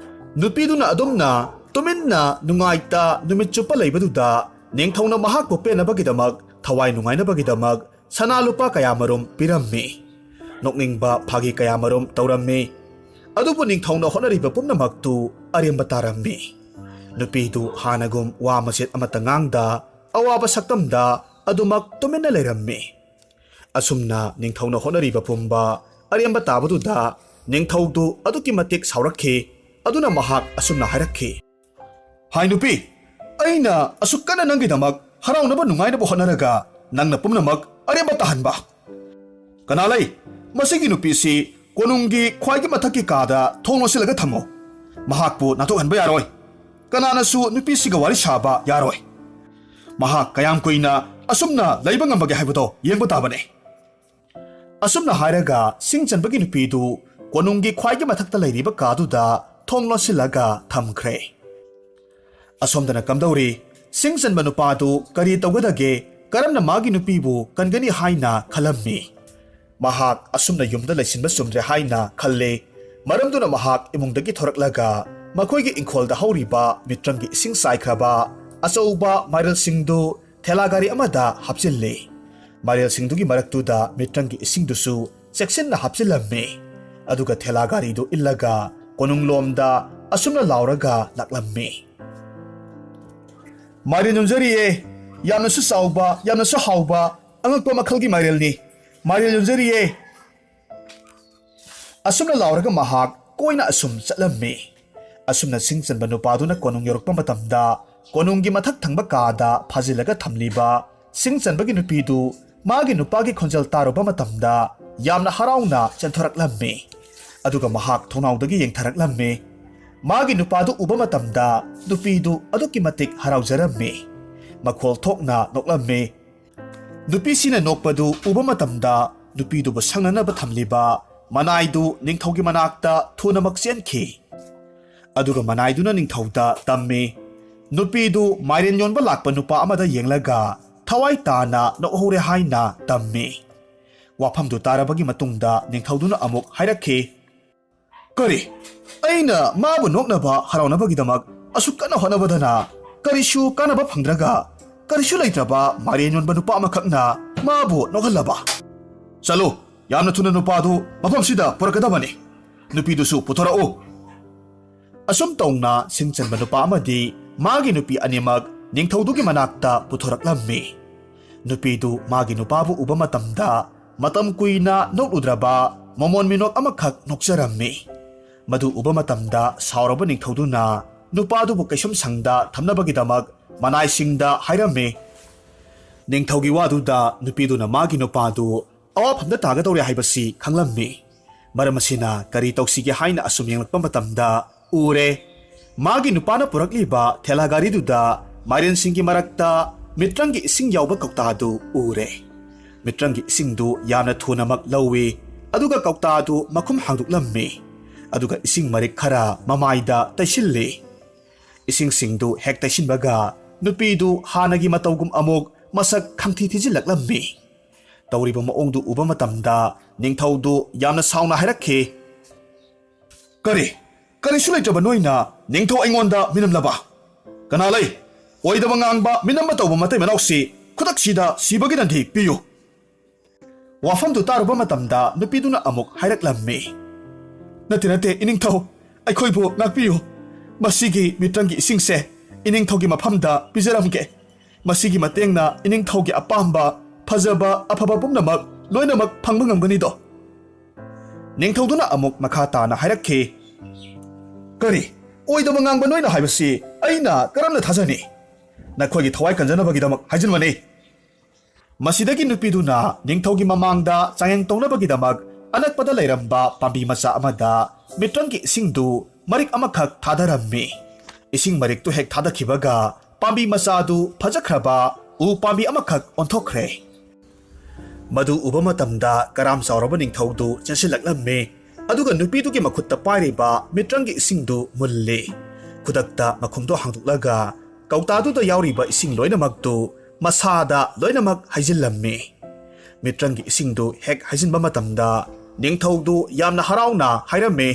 ꯅꯨꯄꯤꯗꯨꯅ ꯑꯗꯨꯝꯅ ꯇꯨꯃꯤꯟꯅ ꯅꯨꯡꯉꯥꯏꯇ ꯅꯨꯃꯤꯠ ꯆꯨꯞꯄ ꯂꯩꯕꯗꯨꯗ ꯅꯤꯡꯊꯧꯅ ꯃꯍꯥꯛꯄꯨ ꯄꯦꯟꯅꯕꯒꯤꯗꯃꯛ, ꯊꯋꯥꯏ ꯅꯨꯡꯉꯥꯏꯅꯕꯒꯤꯗꯃꯛ ꯁꯅꯥ ꯂꯨꯄꯥ ꯀꯌꯥꯃꯔꯨꯝ ꯄꯤꯔꯝꯃꯤ꯫ ꯅꯣꯛꯅꯤꯡꯕ ꯐꯥꯒꯤ ꯀꯌꯥꯃꯔꯨꯝ ꯇꯧꯔꯝꯃꯤ꯫ ꯑꯗꯨꯕꯨ ꯅꯤꯡꯊꯧꯅ ꯍꯣꯠꯅꯔꯤꯕ ꯄꯨꯝꯅꯃꯛꯇꯨ ꯑꯔꯦꯝꯕ ꯇꯥꯔꯝꯃꯤ꯫ ꯅꯨꯄꯤꯗꯨ ꯍꯥꯟꯅꯒꯨꯝ ꯋꯥ ꯃꯆꯦꯠ ꯑꯃꯠꯇ ꯉꯥꯡꯗ ꯑꯋꯥꯕ ꯁꯛꯇꯝꯗ ꯑꯗꯨꯃꯛ ꯇꯨꯃꯤꯟꯅ ꯂꯩꯔꯝꯃꯤ꯫ ꯑꯁꯨꯝꯅ ꯅꯤꯡꯊꯧꯅ ꯍꯣꯠꯅꯔꯤꯕ ꯄꯨꯝꯕ ꯑꯔꯦꯝꯕ ꯇꯥꯕꯗꯨꯗ ꯅꯤꯡꯊꯧꯗꯨ ꯑꯗꯨꯛꯀꯤ ꯃꯇꯤꯛ ꯁꯥꯎꯔꯛꯈꯤ꯫ ꯑꯗꯨꯅ ꯃꯍꯥꯛ ꯑꯁꯨꯝꯅ ꯍꯥꯏꯔꯛꯈꯤ, "ꯍꯥꯏ ꯅꯨꯄꯤ, ꯑꯩꯅ ꯑꯁꯨꯛ ꯀꯟꯅ ꯅꯪꯒꯤꯗꯃꯛ ꯍꯔꯥꯎꯅꯕ ꯅꯨꯡꯉꯥꯏꯅꯕ ꯍꯣꯠꯅꯔꯒ ꯅꯪꯅ ꯄꯨꯝꯅꯃꯛ ꯑꯔꯦꯝꯕ ꯇꯥꯍꯟꯕ? ꯀꯅꯥ ꯂꯩ? ꯃꯁꯤꯒꯤ ꯅꯨꯄꯤꯁꯤ ꯀꯣꯅꯨꯡꯒꯤ ꯈ꯭ꯋꯥꯏꯒꯤ ꯃꯊꯛꯀꯤ ꯀꯥꯗ ꯊꯣꯡ ꯂꯣꯟꯁꯤꯜꯂꯒ ꯊꯝꯃꯨ꯫ ꯃꯍꯥꯛꯄꯨ ꯅꯥꯟꯊꯣꯛꯍꯟꯕ ꯌꯥꯔꯣꯏ꯫ ꯀꯅꯥꯅꯁꯨ ꯅꯨꯄꯤꯁꯤꯒ ꯋꯥꯔꯤ ꯁꯥꯕ ꯌꯥꯔꯣꯏ꯫ ꯃꯍꯥꯛ ꯀꯌꯥꯝ ꯀꯨꯏꯅ ꯑꯁꯨꯝꯅ ꯂꯩꯕ ꯉꯝꯕꯒꯦ ꯍꯥꯏꯕꯗꯣ ꯌꯦꯡꯕ ꯇꯥꯕꯅꯤ"꯫ ꯑꯁꯨꯝꯅ ꯍꯥꯏꯔꯒ ꯁꯤꯡꯆꯟꯕꯒꯤ ꯅꯨꯄꯤꯗꯨ ꯀꯣꯅꯨꯡꯒꯤ ꯈ꯭ꯋꯥꯏꯒꯤ ꯃꯊꯛꯇ ꯂꯩꯔꯤꯕ ꯀꯥꯗꯨꯗ ꯊꯣꯡ ꯂꯣꯟꯁꯤꯜꯂꯒ ꯊꯝꯈ꯭ꯔꯦ꯫ ꯑꯁꯣꯝꯗꯅ ꯀꯝꯗꯧꯔꯤ? ꯁꯤꯡꯆꯟꯕ ꯅꯨꯄꯥꯗꯨ ꯀꯔꯤ ꯇꯧꯒꯗꯒꯦ? ꯀꯔꯝꯅ ꯃꯥꯒꯤ ꯅꯨꯄꯤꯕꯨ ꯀꯟꯒꯅꯤ ꯍꯥꯏꯅ ꯈꯜꯂꯝꯃꯤ꯫ ꯃꯍꯥꯛ ꯑꯁꯨꯝꯅ ꯌꯨꯝꯗ ꯂꯩꯁꯤꯟꯕ ꯆꯨꯝꯗ꯭ꯔꯦ ꯍꯥꯏꯅ ꯈꯜꯂꯦ꯫ ꯃꯔꯝꯗꯨꯅ ꯃꯍꯥꯛ ꯏꯃꯨꯡꯗꯒꯤ ꯊꯣꯔꯛꯂꯒ ꯃꯈꯣꯏꯒꯤ ꯏꯪꯈꯣꯜꯗ ꯍꯧꯔꯤꯕ ꯃꯤꯇ꯭ꯔꯪꯒꯤ ꯏꯁꯤꯡ ꯆꯥꯏꯈ꯭ꯔꯕ ꯑꯆꯧꯕ ꯃꯥꯏꯔꯦꯜꯁꯤꯡꯗꯨ ꯊꯦꯂꯥ ꯒꯥꯔꯤ ꯑꯃꯗ ꯍꯥꯞꯆꯤꯜꯂꯤ꯫ ꯃꯥꯏꯔꯦꯜꯁꯤꯡꯗꯨꯒꯤ ꯃꯔꯛꯇꯨꯗ ꯃꯤꯇ꯭ꯔꯪꯒꯤ ꯏꯁꯤꯡꯗꯨꯁꯨ ꯆꯦꯛꯁꯤꯟꯅ ꯍꯥꯞꯆꯤꯜꯂꯝꯃꯤ꯫ ꯑꯗꯨꯒ ꯊꯦꯂꯥ ꯒꯥꯔꯤꯗꯨ ꯏꯜꯂꯒ ꯀꯣꯅꯨꯡꯂꯣꯝꯗ ꯑꯁꯨꯝꯅ ꯂꯥꯎꯔꯒ ꯂꯥꯛꯂꯝꯃꯤ꯫ "ꯃꯥꯏꯔꯦꯟ ꯌꯣꯟꯖꯔꯤꯌꯦ꯫ ꯌꯥꯝꯅꯁꯨ ꯆꯥꯎꯕ, ꯌꯥꯝꯅꯁꯨ ꯍꯥꯎꯕ, ꯑꯉꯛꯄ ꯃꯈꯜꯒꯤ ꯃꯥꯏꯔꯦꯜꯅꯤ꯫ ꯃꯥꯏꯔꯦꯟ ꯌꯣꯟꯖꯔꯤꯌꯦ!" ꯑꯁꯨꯝꯅ ꯂꯥꯎꯔꯒ ꯃꯍꯥꯛ ꯀꯣꯏꯅ ꯑꯁꯨꯝ ꯆꯠꯂꯝꯃꯤ꯫ ꯑꯁꯨꯝꯅ ꯁꯤꯡ ꯆꯟꯕ ꯅꯨꯄꯥꯗꯨꯅ ꯀꯣꯅꯨꯡ ꯌꯧꯔꯛꯄ ꯃꯇꯝꯗ, ꯀꯣꯅꯨꯡꯒꯤ ꯃꯊꯛ ꯊꯪꯕ ꯀꯥꯗ ꯐꯥꯖꯤꯜꯂꯒ ꯊꯝꯂꯤꯕ ꯁꯤꯡ ꯆꯟꯕꯒꯤ ꯅꯨꯄꯤꯗꯨ ꯃꯥꯒꯤ ꯅꯨꯄꯥꯒꯤ ꯈꯣꯟꯖꯦꯜ ꯇꯥꯔꯨꯕ ꯃꯇꯝꯗ ꯌꯥꯝꯅ ꯍꯔꯥꯎꯅ ꯆꯦꯟꯊꯣꯔꯛꯂꯝꯃꯤ꯫ ꯑꯗꯨꯒ ꯃꯍꯥꯛ ꯊꯣꯡꯅꯥꯎꯗꯒꯤ ꯌꯦꯡꯊꯔꯛꯂꯝꯃꯤ꯫ ꯃꯥꯒꯤ ꯅꯨꯄꯥꯗꯨ ꯎꯕ ꯃꯇꯝꯗ ꯅꯨꯄꯤꯗꯨ ꯑꯗꯨꯛꯀꯤ ꯃꯇꯤꯛ ꯍꯔꯥꯎꯖꯔꯝꯃꯤ꯫ ꯃꯈꯣꯜ ꯊꯣꯛꯅ ꯅꯣꯛꯂꯝꯃꯤ꯫ ꯅꯨꯄꯤꯁꯤꯅ ꯅꯣꯛꯄꯗꯨ ꯎꯕ ꯃꯇꯝꯗ, ꯅꯨꯄꯤꯗꯨꯕꯨ ꯁꯪꯅꯅꯕ ꯊꯝꯂꯤꯕ ꯃꯅꯥꯏꯗꯨ ꯅꯤꯡꯊꯧꯒꯤ ꯃꯅꯥꯛꯇ ꯊꯨꯅꯃꯛ ꯆꯦꯟꯈꯤ꯫ ꯑꯗꯨꯒ ꯃꯅꯥꯏꯗꯨꯅ ꯅꯤꯡꯊꯧꯗ ꯇꯝꯃꯤ꯫ ꯅꯨꯄꯤꯗꯨ ꯃꯥꯏꯔꯦꯟ ꯌꯣꯟꯕ ꯂꯥꯛꯄ ꯅꯨꯄꯥ ꯑꯃꯗ ꯌꯦꯡꯂꯒ ꯊꯋꯥꯏ ꯇꯥꯅ ꯅꯣꯛꯍꯧꯔꯦ ꯍꯥꯏꯅ ꯇꯝꯃꯤ꯫ ꯋꯥꯐꯝꯗꯨ ꯇꯥꯔꯕꯒꯤ ꯃꯇꯨꯡꯗ ꯅꯤꯡꯊꯧꯗꯨꯅ ꯑꯃꯨꯛ ꯍꯥꯏꯔꯛꯈꯤ, "ꯀꯔꯤ? ꯑꯩꯅ ꯃꯥꯕꯨ ꯅꯣꯛꯅꯕ ꯍꯔꯥꯎꯅꯕꯒꯤꯗꯃꯛ ꯑꯁꯨꯛ ꯀꯟꯅ ꯍꯣꯠꯅꯕꯗꯅ ꯀꯔꯤꯁꯨ ꯀꯥꯟꯅꯕ ꯐꯪꯗ꯭ꯔꯒ, ꯀꯔꯤꯁꯨ ꯂꯩꯇ꯭ꯔꯕ ꯃꯥꯏꯔꯦꯟ ꯌꯣꯟꯕ ꯅꯨꯄꯥ ꯑꯃꯈꯛꯅ ꯃꯥꯕꯨ ꯅꯣꯛꯍꯜꯂꯕ? ꯆꯠꯂꯨ, ꯌꯥꯝꯅ ꯊꯨꯅ ꯅꯨꯄꯥꯗꯨ ꯃꯐꯝꯁꯤꯗ ꯄꯨꯔꯛꯀꯗꯕꯅꯤ꯫ ꯅꯨꯄꯤꯗꯨꯁꯨ ꯄꯨꯊꯣꯔꯛꯎ!" ꯑꯁꯨꯝ ꯇꯧꯅ ꯁꯤꯡ ꯆꯟꯕ ꯅꯨꯄꯥ ꯑꯃꯗꯤ ꯃꯥꯒꯤ ꯅꯨꯄꯤ ꯑꯅꯤꯃꯛ ꯅꯤꯡꯊꯧꯗꯨꯒꯤ ꯃꯅꯥꯛꯇ ꯄꯨꯊꯣꯔꯛꯂꯝꯃꯤ꯫ ꯅꯨꯄꯤꯗꯨ ꯃꯥꯒꯤ ꯅꯨꯄꯥꯕꯨ ꯎꯕ ꯃꯇꯝꯗ ꯃꯇꯝ ꯀꯨꯏꯅ ꯅꯣꯛꯂꯨꯗ꯭ꯔꯕ ꯃꯃꯣꯟ ꯃꯤꯅꯣꯛ ꯑꯃꯈꯛ ꯅꯣꯛꯆꯔꯝꯃꯤ꯫ ꯃꯗꯨ ꯎꯕ ꯃꯇꯝꯗ ꯁꯥꯎꯔꯕ ꯅꯤꯡꯊꯧꯗꯨꯅ ꯅꯨꯄꯥꯗꯨꯕꯨ ꯀꯩꯁꯨꯝꯁꯪꯗ ꯊꯝꯅꯕꯒꯤꯗꯃꯛ ꯃꯅꯥꯏꯁꯤꯡꯗ ꯍꯥꯏꯔꯝꯃꯤ꯫ ꯅꯤꯡꯊꯧꯒꯤ ꯋꯥꯗꯨꯗ ꯅꯨꯄꯤꯗꯨꯅ ꯃꯥꯒꯤ ꯅꯨꯄꯥꯗꯨ ꯑꯋꯥꯐꯝꯗ ꯇꯥꯒꯗꯧꯔꯦ ꯍꯥꯏꯕꯁꯤ ꯈꯪꯂꯝꯃꯤ꯫ ꯃꯔꯝ ꯑꯁꯤꯅ ꯀꯔꯤ ꯇꯧꯁꯤꯒꯦ ꯍꯥꯏꯅ ꯑꯁꯨꯝ ꯌꯦꯡꯂꯛꯄ ꯃꯇꯝꯗ ꯎꯔꯦ꯫ ꯃꯥꯒꯤ ꯅꯨꯄꯥꯅ ꯄꯨꯔꯛꯂꯤꯕ ꯊꯦꯂꯥ ꯒꯥꯔꯤꯗꯨꯗ ꯃꯥꯏꯔꯦꯟꯁꯤꯡꯒꯤ ꯃꯔꯛꯇ ꯃꯤꯇ꯭ꯔꯪꯒꯤ ꯏꯁꯤꯡ ꯌꯥꯎꯕ ꯀꯧꯇꯥꯗꯨ ꯎꯔꯦ꯫ ꯃꯤꯇ꯭ꯔꯪꯒꯤ ꯏꯁꯤꯡꯗꯨ ꯌꯥꯝꯅ ꯊꯨꯅꯃꯛ ꯂꯧꯏ, ꯑꯗꯨꯒ ꯀꯧꯇꯥꯗꯨ ꯃꯈꯨꯝ ꯍꯥꯡꯗꯣꯛꯂꯝꯃꯤ, ꯑꯗꯨꯒ ꯏꯁꯤꯡ ꯃꯔꯤꯛ ꯈꯔ ꯃꯃꯥꯏꯗ ꯇꯩꯁꯤꯜꯂꯤ꯫ ꯏꯁꯤꯡꯁꯤꯡꯗꯨ ꯍꯦꯛ ꯇꯩꯁꯤꯟꯕꯒ ꯅꯨꯄꯤꯗꯨ ꯍꯥꯟꯅꯒꯤ ꯃꯇꯧꯒꯨꯝ ꯑꯃꯨꯛ ꯃꯁꯛ ꯈꯪꯊꯤ ꯊꯤꯖꯤꯜꯂꯛꯂꯝꯃꯤ꯫ ꯇꯧꯔꯤꯕ ꯃꯑꯣꯡꯗꯨ ꯎꯕ ꯃꯇꯝꯗ ꯅꯤꯡꯊꯧꯗꯨ ꯌꯥꯝꯅ ꯁꯥꯎꯅ ꯍꯥꯏꯔꯛꯈꯤ, "ꯀꯔꯤ? ꯀꯔꯤꯁꯨ ꯂꯩꯇ꯭ꯔꯕ ꯅꯣꯏꯅ ꯅꯤꯡꯊꯧ ꯑꯩꯉꯣꯟꯗ ꯃꯤꯅꯝꯂꯕ? ꯀꯅꯥ ꯂꯩ? ꯑꯣꯏꯗꯕ ꯉꯥꯡꯕ, ꯃꯤꯅꯝꯕ ꯇꯧꯕ ꯃꯇꯩ ꯃꯅꯥꯎꯁꯤ ꯈꯨꯗꯛꯁꯤꯗ ꯁꯤꯕꯒꯤ ꯗꯟꯗꯤ ꯄꯤꯌꯨ꯫ ꯋꯥꯐꯝꯗꯨ ꯇꯥꯔꯨꯕ ꯃꯇꯝꯗ ꯅꯨꯄꯤꯗꯨꯅ ꯑꯃꯨꯛ ꯍꯥꯏꯔꯛꯂꯝꯃꯤ, "ꯅꯠꯇꯦ, ꯅꯠꯇꯦ, ꯏꯅꯤꯡꯊꯧ, ꯑꯩꯈꯣꯏꯕꯨ ꯉꯥꯛꯄꯤꯌꯨ꯫ ꯃꯁꯤꯒꯤ ꯃꯤꯇ꯭ꯔꯪꯒꯤ ꯏꯁꯤꯡꯁꯦ ꯏꯅꯤꯡꯊꯧꯒꯤ ꯃꯐꯝꯗ ꯄꯤꯖꯔꯝꯒꯦ꯫ ꯃꯁꯤꯒꯤ ꯃꯇꯦꯡꯅ ꯏꯅꯤꯡꯊꯧꯒꯤ ꯑꯄꯥꯝꯕ, ꯐꯖꯕ, ꯑꯐꯕ ꯄꯨꯝꯅꯃꯛ ꯂꯣꯏꯅꯃꯛ ꯐꯪꯕ ꯉꯝꯒꯅꯤꯗꯣ?" ꯅꯤꯡꯊꯧꯗꯨꯅ ꯑꯃꯨꯛ ꯃꯈꯥ ꯇꯥꯅ ꯍꯥꯏꯔꯛꯈꯤ, "ꯀꯔꯤ? ꯑꯣꯏꯗꯕ ꯉꯥꯡꯕ ꯅꯣꯏꯅ ꯍꯥꯏꯕꯁꯤ ꯑꯩꯅ ꯀꯔꯝꯅ ꯊꯥꯖꯅꯤ? ꯅꯈꯣꯏꯒꯤ ꯊꯋꯥꯏ ꯀꯟꯖꯅꯕꯒꯤꯗꯃꯛ ꯍꯥꯏꯖꯤꯟꯕꯅꯤ꯫" ꯃꯁꯤꯗꯒꯤ ꯅꯨꯄꯤꯗꯨꯅ ꯅꯤꯡꯊꯧꯒꯤ ꯃꯃꯥꯡꯗ ꯆꯥꯡꯌꯦꯡ ꯇꯧꯅꯕꯒꯤꯗꯃꯛ ꯑꯅꯛꯄꯗ ꯂꯩꯔꯝꯕ ꯄꯥꯝꯕꯤ ꯃꯆꯥ ꯑꯃꯗ ꯃꯤꯇ꯭ꯔꯪꯒꯤ ꯏꯁꯤꯡꯗꯨ ꯃꯔꯤꯛ ꯑꯃꯈꯛ ꯊꯥꯗꯔꯝꯃꯤ꯫ ꯏꯁꯤꯡ ꯃꯔꯤꯛꯇꯨ ꯍꯦꯛ ꯊꯥꯗꯈꯤꯕꯒ ꯄꯥꯝꯕꯤ ꯃꯆꯥꯗꯨ ꯐꯖꯈ꯭ꯔꯕ ꯎ ꯄꯥꯝꯕꯤ ꯑꯃꯈꯛ ꯑꯣꯟꯊꯣꯛꯈ꯭ꯔꯦ꯫ ꯃꯗꯨ ꯎꯕ ꯃꯇꯝꯗ ꯀꯔꯥꯝ ꯆꯥꯎꯔꯕ ꯅꯤꯡꯊꯧꯗꯨ ꯆꯦꯟꯁꯤꯜꯂꯛꯂꯝꯃꯤ꯫ ꯑꯗꯨꯒ ꯅꯨꯄꯤꯗꯨꯒꯤ ꯃꯈꯨꯠꯇ ꯄꯥꯏꯔꯤꯕ ꯃꯤꯇ꯭ꯔꯪꯒꯤ ꯏꯁꯤꯡꯗꯨ ꯃꯨꯜꯂꯤ꯫ ꯈꯨꯗꯛꯇ ꯃꯈꯨꯝꯗꯨ ꯍꯥꯡꯗꯣꯛꯂꯒ ꯀꯧꯇꯥꯗꯨꯗ ꯌꯥꯎꯔꯤꯕ ꯏꯁꯤꯡ ꯂꯣꯏꯅꯃꯛꯇꯨ ꯃꯁꯥꯗ ꯂꯣꯏꯅꯃꯛ ꯍꯩꯖꯤꯜꯂꯝꯃꯤ꯫ ꯃꯤꯇ꯭ꯔꯪꯒꯤ ꯏꯁꯤꯡꯗꯨ ꯍꯦꯛ ꯍꯩꯖꯤꯟꯕ ꯃꯇꯝꯗ ꯅꯤꯡꯊꯧꯗꯨ ꯌꯥꯝꯅ ꯍꯔꯥꯎꯅ ꯍꯥꯏꯔꯝꯃꯤ,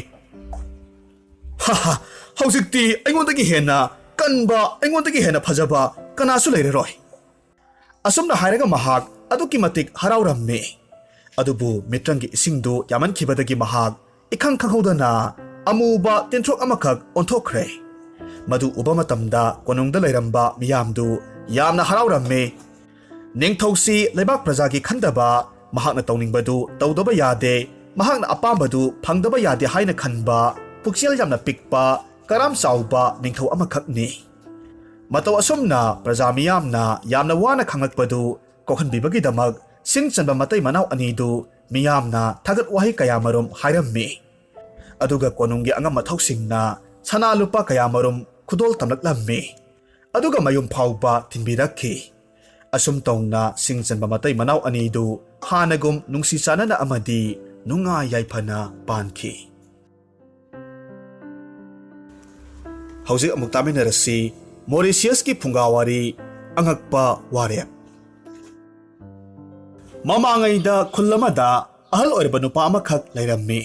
"ꯍꯥ ꯍꯥ, ꯍꯧꯖꯤꯛꯇꯤ ꯑꯩꯉꯣꯟꯗꯒꯤ ꯍꯦꯟꯅ ꯀꯟꯕ, ꯑꯩꯉꯣꯟꯗꯒꯤ ꯍꯦꯟꯅ ꯐꯖꯕ ꯀꯅꯥꯁꯨ ꯂꯩꯔꯔꯣꯏ꯫" ꯑꯁꯨꯝꯅ ꯍꯥꯏꯔꯒ ꯃꯍꯥꯛ ꯑꯗꯨꯛꯀꯤ ꯃꯇꯤꯛ ꯍꯔꯥꯎꯔꯝꯃꯤ꯫ ꯑꯗꯨꯕꯨ ꯃꯤꯇ꯭ꯔꯪꯒꯤ ꯏꯁꯤꯡꯗꯨ ꯌꯥꯝꯃꯟꯈꯤꯕꯗꯒꯤ ꯃꯍꯥꯛ ꯏꯈꯪ ꯈꯪꯍꯧꯗꯅ ꯑꯃꯨꯕ ꯇꯤꯟꯊ꯭ꯔꯣꯛ ꯑꯃꯈꯛ ꯑꯣꯟꯊꯣꯛꯈ꯭ꯔꯦ꯫ ꯃꯗꯨ ꯎꯕ ꯃꯇꯝꯗ ꯀꯣꯅꯨꯡꯗ ꯂꯩꯔꯝꯕ ꯃꯤꯌꯥꯝꯗꯨ ꯌꯥꯝꯅ ꯍꯔꯥꯎꯔꯝꯃꯤ꯫ ꯅꯤꯡꯊꯧꯁꯤ ꯂꯩꯕꯥꯛ ꯄ꯭ꯔꯖꯥꯒꯤ ꯈꯟꯗꯕ, ꯃꯍꯥꯛꯅ ꯇꯧꯅꯤꯡꯕꯗꯨ ꯇꯧꯗꯕ ꯌꯥꯗꯦ, ꯃꯍꯥꯛꯅ ꯑꯄꯥꯝꯕꯗꯨ ꯐꯪꯗꯕ ꯌꯥꯗꯦ ꯍꯥꯏꯅ ꯈꯟꯕ ꯄꯨꯛꯆꯦꯜ ꯌꯥꯝꯅ ꯄꯤꯛꯄ, ꯀꯔꯥꯝ ꯆꯥꯎꯕ ꯅꯤꯡꯊꯧ ꯑꯃꯈꯛꯅꯤ꯫ ꯃꯇꯧ ꯑꯁꯨꯝꯅ ꯄ꯭ꯔꯖꯥ ꯃꯤꯌꯥꯝꯅ ꯌꯥꯝꯅ ꯋꯥꯅ ꯈꯥꯡꯂꯛꯄꯗꯨ ꯀꯣꯛꯍꯟꯕꯤꯕꯒꯤꯗꯃꯛ ꯁꯤꯡ ꯆꯟꯕ ꯃꯇꯩ ꯃꯅꯥꯎ ꯑꯅꯤꯗꯨ ꯃꯤꯌꯥꯝꯅ ꯊꯥꯒꯠ ꯋꯥꯍꯩ ꯀꯌꯥꯃꯔꯨꯝ ꯍꯥꯏꯔꯝꯃꯤ꯫ ꯑꯗꯨꯒ ꯀꯣꯅꯨꯡꯒꯤ ꯑꯉꯝ ꯑꯊꯧꯁꯤꯡꯅ ꯁꯅꯥ ꯂꯨꯄꯥ ꯀꯌꯥꯃꯔꯨꯝ ꯈꯨꯗꯣꯜ ꯇꯝꯂꯛꯂꯝꯃꯤ꯫ ꯑꯗꯨꯒ ꯃꯌꯨꯝ ꯐꯥꯎꯕ ꯊꯤꯟꯕꯤꯔꯛꯈꯤ꯫ ꯑꯁꯨꯝ ꯇꯧꯅ ꯁꯤꯡ ꯆꯟꯕ ꯃꯇꯩ ꯃꯅꯥꯎ ꯑꯅꯤꯗꯨ ꯍꯥꯟꯅꯒꯨꯝ ꯅꯨꯡꯁꯤ ꯆꯥꯟꯅꯅ ꯑꯃꯗꯤ ꯅꯨꯡꯉꯥꯏ ꯌꯥꯏꯐꯅ ꯄꯥꯟꯈꯤ꯫ ꯍꯧꯖꯤꯛ ꯑꯃꯨꯛ ꯇꯥꯃꯤꯟꯅꯔꯁꯤ ꯃꯣꯔꯤꯁꯤꯌꯁꯀꯤ ꯐꯨꯡꯒꯥꯋꯥꯔꯤ, ꯑꯉꯛꯄ ꯋꯥꯔꯦꯞ꯫ ꯃꯃꯥꯡꯉꯩꯗ ꯈꯨꯜ ꯑꯃꯗ ꯑꯍꯜ ꯑꯣꯏꯔꯕ ꯅꯨꯄꯥ ꯑꯃꯈꯛ ꯂꯩꯔꯝꯃꯤ꯫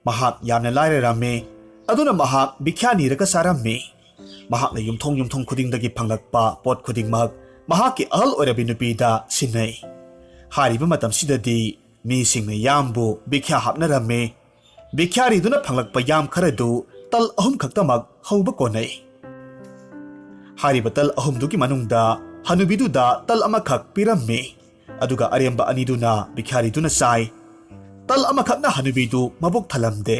ꯃꯍꯥꯛ ꯌꯥꯝꯅ ꯂꯥꯏꯔꯔꯝꯃꯤ꯫ ꯑꯗꯨꯅ ꯃꯍꯥꯛ ꯚꯤꯈ꯭ꯌꯥ ꯅꯤꯔꯒ ꯆꯥꯔꯝꯃꯤ꯫ ꯃꯍꯥꯛꯅ ꯌꯨꯝꯊꯣꯡ ꯌꯨꯝꯊꯣꯡ ꯈꯨꯗꯤꯡꯗꯒꯤ ꯐꯪꯂꯛꯄ ꯄꯣꯠ ꯈꯨꯗꯤꯡꯃꯛ ꯃꯍꯥꯛꯀꯤ ꯑꯍꯜ ꯑꯣꯏꯔꯕꯤ ꯅꯨꯄꯤꯗ ꯁꯤꯟꯅꯩ꯫ ꯍꯥꯏꯔꯤꯕ ꯃꯇꯝꯁꯤꯗꯗꯤ ꯃꯤꯁꯤꯡꯅ ꯌꯥꯝꯕꯨ ꯕꯤꯈ꯭ꯌꯥ ꯍꯥꯞꯅꯔꯝꯃꯤ꯫ ꯕꯤꯈ꯭ꯌꯥꯔꯤꯗꯨꯅ ꯐꯪꯂꯛꯄ ꯌꯥꯝ ꯈꯔꯗꯨ ꯇꯜ ꯑꯍꯨꯝ ꯈꯛꯇꯃꯛ ꯍꯧꯕ ꯀꯣꯟꯅꯩ꯫ ꯍꯥꯏꯔꯤꯕ ꯇꯜ ꯑꯍꯨꯝꯗꯨꯒꯤ ꯃꯅꯨꯡꯗ ꯍꯅꯨꯕꯤꯗꯨꯗ ꯇꯜ ꯑꯃꯈꯛ ꯄꯤꯔꯝꯃꯤ꯫ ꯑꯗꯨꯒ ꯑꯔꯦꯝꯕ ꯑꯅꯤꯗꯨꯅ ꯕꯤꯈ꯭ꯌꯥꯔꯤꯗꯨꯅ ꯆꯥꯏ꯫ ꯇꯜ ꯑꯃꯈꯛꯅ ꯍꯅꯨꯕꯤꯗꯨ ꯃꯕꯨꯛ ꯊꯜꯂꯝꯗꯦ꯫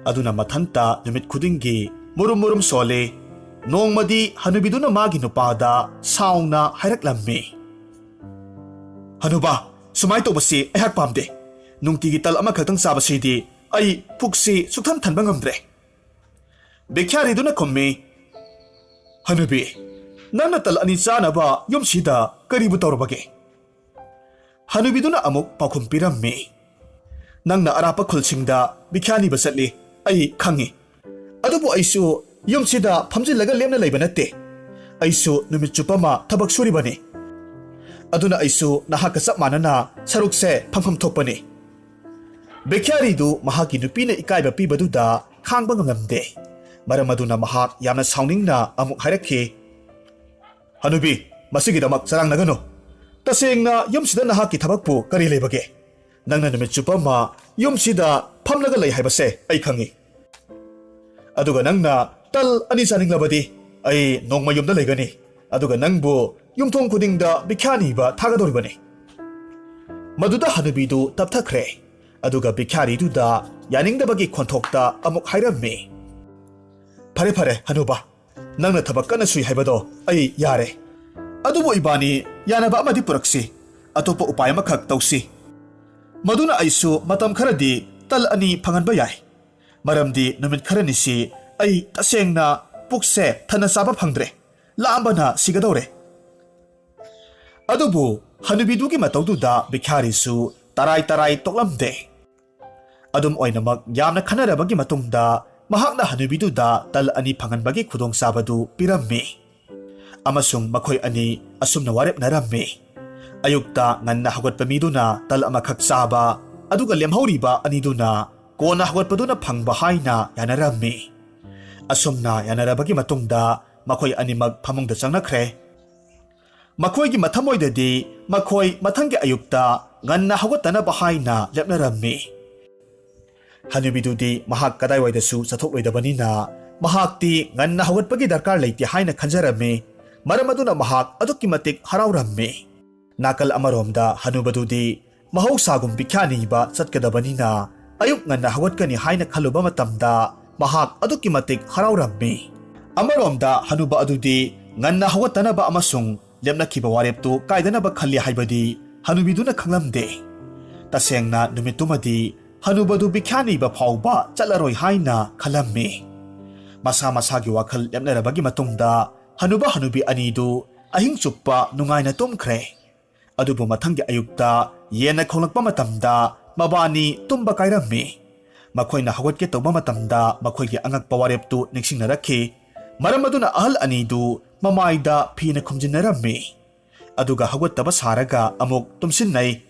ꯑꯗꯨꯅ ꯃꯊꯟꯇ ꯅꯨꯃꯤꯠ ꯈꯨꯗꯤꯡꯒꯤ ꯃꯨꯔꯨꯝ ꯃꯨꯔꯨꯝ ꯁꯣꯜꯂꯤ꯫ ꯅꯣꯡꯃꯗꯤ ꯍꯅꯨꯕꯤꯗꯨꯅ ꯃꯥꯒꯤ ꯅꯨꯄꯥꯗ ꯁꯥꯎꯅ ꯍꯥꯏꯔꯛꯂꯝꯃꯤ, "ꯍꯅꯨꯕꯥ, ꯁꯨꯃꯥꯏꯅ ꯇꯧꯕꯁꯤ ꯑꯩꯍꯥꯛ ꯄꯥꯝꯗꯦ꯫ ꯅꯨꯡꯇꯤꯒꯤ ꯇꯜ ꯑꯃꯈꯛꯇꯪ ꯆꯥꯕꯁꯤꯗꯤ ꯑꯩ ꯄꯨꯛꯁꯤ ꯁꯨꯛꯊꯟ ꯊꯟꯕ ꯉꯝꯗ꯭ꯔꯦ꯫" ꯕꯤꯈ꯭ꯌꯥꯔꯤꯗꯨꯅ ꯈꯨꯝꯃꯤ, "ꯍꯅꯨꯕꯤ, ꯅꯪꯅ ꯇꯜ ꯑꯅꯤ ꯆꯥꯅꯕ ꯌꯨꯝꯁꯤꯗ ꯀꯔꯤꯕꯨ ꯇꯧꯔꯕꯒꯦ?" ꯍꯅꯨꯕꯤꯗꯨꯅ ꯑꯃꯨꯛ ꯄꯥꯎꯈꯨꯝ ꯄꯤꯔꯝꯃꯤ, "ꯅꯪꯅ ꯑꯔꯥꯞꯄ ꯈꯨꯜꯁꯤꯡꯗ ꯕꯤꯈ꯭ꯌꯥ ꯅꯤꯕ ꯆꯠꯂꯤ, ꯑꯩ ꯈꯪꯉꯤ꯫ ꯑꯗꯨꯕꯨ ꯑꯩꯁꯨ ꯌꯨꯝꯁꯤꯗ ꯐꯝꯖꯤꯜꯂꯒ ꯂꯦꯝꯅ ꯂꯩꯕ ꯅꯠꯇꯦ꯫ ꯑꯩꯁꯨ ꯅꯨꯃꯤꯠ ꯆꯨꯞꯄ ꯑꯃ ꯊꯕꯛ ꯁꯨꯔꯤꯕꯅꯤ꯫ ꯑꯗꯨꯅ ꯑꯩꯁꯨ ꯅꯍꯥꯛꯀ ꯆꯞ ꯃꯥꯟꯅꯅ ꯁꯔꯨꯛꯁꯦ ꯐꯪꯐꯝ ꯊꯣꯛꯄꯅꯤ꯫" ꯕꯤꯈ꯭ꯌꯥꯔꯤꯗꯨ ꯃꯍꯥꯛꯀꯤ ꯅꯨꯄꯤꯅ ꯏꯀꯥꯏꯕ ꯄꯤꯕꯗꯨꯗ ꯈꯥꯡꯕ ꯉꯝꯂꯝꯗꯦ꯫ ꯃꯔꯝ ꯑꯗꯨꯅ ꯃꯍꯥꯛ ꯌꯥꯝꯅ ꯁꯥꯎꯅꯤꯡꯅ ꯑꯃꯨꯛ ꯍꯥꯏꯔꯛꯈꯤ, "ꯍꯅꯨꯕꯤ, ꯃꯁꯤꯒꯤꯗꯃꯛ ꯆꯔꯥꯡꯅꯒꯅꯨ꯫ ꯇꯁꯦꯡꯅ ꯌꯨꯝꯁꯤꯗ ꯅꯍꯥꯛꯀꯤ ꯊꯕꯛꯄꯨ ꯀꯔꯤ ꯂꯩꯕꯒꯦ? ꯅꯪꯅ ꯅꯨꯃꯤꯠ ꯆꯨꯞꯄ ꯑꯃ ꯌꯨꯝꯁꯤꯗ ꯐꯝꯂꯒ ꯂꯩ ꯍꯥꯏꯕꯁꯦ ꯑꯩ ꯈꯪꯏ꯫ ꯑꯗꯨꯒ ꯅꯪꯅ ꯇꯜ ꯑꯅꯤ ꯆꯥꯅꯤꯡꯂꯕꯗꯤ ꯑꯩ ꯅꯣꯡꯃ ꯌꯨꯝꯗ ꯂꯩꯒꯅꯤ꯫ ꯑꯗꯨꯒ ꯅꯪꯕꯨ ꯌꯨꯝꯊꯣꯡ ꯈꯨꯗꯤꯡꯗ ꯕꯤꯈ꯭ꯌꯥ ꯅꯤꯕ ꯊꯥꯒꯗꯧꯔꯤꯕꯅꯤ꯫" ꯃꯗꯨꯗ ꯍꯅꯨꯕꯤꯗꯨ ꯇꯞꯊꯈ꯭ꯔꯦ꯫ ꯑꯗꯨꯒ ꯕꯤꯈ꯭ꯌꯥꯔꯤꯗꯨꯗ ꯌꯥꯅꯤꯡꯗꯕꯒꯤ ꯈꯣꯟꯊꯣꯛꯇ ꯑꯃꯨꯛ ꯍꯥꯏꯔꯝꯃꯤ, "ꯐꯔꯦ, ꯐꯔꯦ, ꯍꯅꯨꯕ, ꯅꯪꯅ ꯊꯕꯛ ꯀꯟꯅ ꯁꯨꯏ ꯍꯥꯏꯕꯗꯣ ꯑꯩ ꯌꯥꯔꯦ꯫ ꯑꯗꯨꯕꯨ ꯏꯕꯥꯅꯤ ꯌꯥꯅꯕ ꯑꯃꯗꯤ ꯄꯨꯔꯛꯁꯤ꯫ ꯑꯇꯣꯞꯄ ꯎꯄꯥꯏ ꯑꯃꯈꯛ ꯇꯧꯁꯤ꯫ ꯃꯗꯨꯅ ꯑꯩꯁꯨ ꯃꯇꯝ ꯈꯔꯗꯤ ꯇꯜ ꯑꯅꯤ ꯐꯪꯍꯟꯕ ꯌꯥꯏ꯫ ꯃꯔꯝꯗꯤ ꯅꯨꯃꯤꯠ ꯈꯔꯅꯤꯁꯤ ꯑꯩ ꯇꯁꯦꯡꯅ ꯄꯨꯛꯁꯦ ꯊꯟꯅ ꯆꯥꯕ ꯐꯪꯗ꯭ꯔꯦ꯫ ꯂꯥꯝꯕꯅ ꯁꯤꯒꯗꯧꯔꯦ꯫" ꯑꯗꯨꯕꯨ ꯍꯅꯨꯕꯤꯗꯨꯒꯤ ꯃꯇꯧꯗꯨꯗ ꯕꯤꯈ꯭ꯌꯥꯔꯤꯁꯨ ꯇꯔꯥꯏ ꯇꯔꯥꯏ ꯇꯣꯛꯂꯝꯗꯦ꯫ ꯑꯗꯨꯝ ꯑꯣꯏꯅꯃꯛ, ꯌꯥꯝꯅ ꯈꯟꯅꯔꯕꯒꯤ ꯃꯇꯨꯡꯗ ꯃꯍꯥꯛꯅ ꯍꯅꯨꯕꯤꯗꯨꯗ ꯇꯜ ꯑꯅꯤ ꯐꯪꯍꯟꯕꯒꯤ ꯈꯨꯗꯣꯡꯆꯥꯕꯗꯨ ꯄꯤꯔꯝꯃꯤ꯫ ꯑꯃꯁꯨꯡ ꯃꯈꯣꯏ ꯑꯅꯤ ꯑꯁꯨꯝꯅ ꯋꯥꯔꯦꯞꯅꯔꯝꯃꯤ꯫ ꯑꯌꯨꯛꯇ ꯉꯟꯅ ꯍꯧꯒꯠꯄ ꯃꯤꯗꯨꯅ ꯇꯜ ꯑꯃꯈꯛ ꯆꯥꯕ, ꯑꯗꯨꯒ ꯂꯦꯝꯍꯧꯔꯤꯕ ꯑꯅꯤꯗꯨꯅ ꯀꯣꯟꯅ ꯍꯧꯒꯠꯄꯗꯨꯅ ꯐꯪꯕ ꯍꯥꯏꯅ ꯌꯥꯅꯔꯝꯃꯤ꯫ ꯑꯁꯨꯝꯅ ꯌꯥꯅꯔꯕꯒꯤ ꯃꯇꯨꯡꯗ ꯃꯈꯣꯏ ꯑꯅꯤꯃꯛ ꯐꯃꯨꯡꯗ ꯆꯪꯅꯈ꯭ꯔꯦ꯫ ꯃꯈꯣꯏꯒꯤ ꯃꯊꯃꯣꯏꯗꯗꯤ ꯃꯈꯣꯏ ꯃꯊꯪꯒꯤ ꯑꯌꯨꯛꯇ ꯉꯟꯅ ꯍꯧꯒꯠꯇꯅꯕ ꯍꯥꯏꯅ ꯂꯦꯞꯅꯔꯝꯃꯤ꯫ ꯍꯅꯨꯕꯤꯗꯨꯗꯤ ꯃꯍꯥꯛ ꯀꯗꯥꯏꯋꯥꯏꯗꯁꯨ ꯆꯠꯊꯣꯛꯂꯣꯏꯗꯕꯅꯤꯅ ꯃꯍꯥꯛꯇꯤ ꯉꯟꯅ ꯍꯧꯒꯠꯄꯒꯤ ꯗꯔꯀꯥꯔ ꯂꯩꯇꯦ ꯍꯥꯏꯅ ꯈꯟꯖꯔꯝꯃꯤ꯫ ꯃꯔꯝ ꯑꯗꯨꯅ ꯃꯍꯥꯛ ꯑꯗꯨꯛꯀꯤ ꯃꯇꯤꯛ ꯍꯔꯥꯎꯔꯝꯃꯤ꯫ ꯅꯥꯀꯜ ꯑꯃꯔꯣꯝꯗ ꯍꯅꯨꯕꯗꯨꯗꯤ ꯃꯍꯧꯁꯥꯒꯨꯝ ꯕꯤꯈ꯭ꯌꯥ ꯅꯤꯕ ꯆꯠꯀꯗꯕꯅꯤꯅ ꯑꯌꯨꯛ ꯉꯟꯅ ꯍꯧꯒꯠꯀꯅꯤ ꯍꯥꯏꯅ ꯈꯜꯂꯨꯕ ꯃꯇꯝꯗ ꯃꯍꯥꯛ ꯑꯗꯨꯛꯀꯤ ꯃꯇꯤꯛ ꯍꯔꯥꯎꯔꯝꯃꯤ꯫ ꯑꯃꯔꯣꯝꯗ ꯍꯅꯨꯕ ꯑꯗꯨꯗꯤ ꯉꯟꯅ ꯍꯧꯒꯠꯇꯅꯕ ꯑꯃꯁꯨꯡ ꯂꯦꯞꯅꯈꯤꯕ ꯋꯥꯔꯦꯞꯇꯨ ꯀꯥꯏꯗꯅꯕ ꯈꯜꯂꯤ ꯍꯥꯏꯕꯗꯤ ꯍꯅꯨꯕꯤꯗꯨꯅ ꯈꯪꯂꯝꯗꯦ꯫ ꯇꯁꯦꯡꯅ ꯅꯨꯃꯤꯠꯇꯨꯃꯗꯤ ꯍꯅꯨꯕꯗꯨ ꯕꯤꯈ꯭ꯌꯥ ꯅꯤꯕ ꯐꯥꯎꯕ ꯆꯠꯂꯔꯣꯏ ꯍꯥꯏꯅ ꯈꯜꯂꯝꯃꯤ꯫ ꯃꯁꯥ ꯃꯁꯥꯒꯤ ꯋꯥꯈꯜ ꯂꯦꯞꯅꯔꯕꯒꯤ ꯃꯇꯨꯡꯗ ꯍꯅꯨꯕ ꯍꯅꯨꯕꯤ ꯑꯅꯤꯗꯨ ꯑꯍꯤꯡ ꯆꯨꯞꯄ ꯅꯨꯡꯉꯥꯏꯅ ꯇꯨꯝꯈ꯭ꯔꯦ꯫ ꯑꯗꯨꯕꯨ ꯃꯊꯪꯒꯤ ꯑꯌꯨꯛꯇ ꯌꯦꯟꯅ ꯈꯣꯡꯂꯛꯄ ꯃꯇꯝꯗ ꯃꯕꯥꯅꯤ ꯇꯨꯝꯕ ꯀꯥꯏꯔꯝꯃꯤ꯫ ꯃꯈꯣꯏꯅ ꯍꯧꯒꯠꯀꯦ ꯇꯧꯕ ꯃꯇꯝꯗ ꯃꯈꯣꯏꯒꯤ ꯑꯉꯛꯄ ꯋꯥꯔꯦꯞꯇꯨ ꯅꯤꯡꯁꯤꯡꯅꯔꯛꯈꯤ꯫ ꯃꯔꯝ ꯑꯗꯨꯅ ꯑꯍꯜ ꯑꯅꯤꯗꯨ ꯃꯃꯥꯏꯗ ꯐꯤꯅ ꯈꯨꯝꯖꯤꯟꯅꯔꯝꯃꯤ꯫ ꯑꯗꯨꯒ ꯍꯧꯒꯠꯇꯕ ꯁꯥꯔꯒ ꯑꯃꯨꯛ ꯇꯨꯝꯁꯤꯟꯅꯩ꯫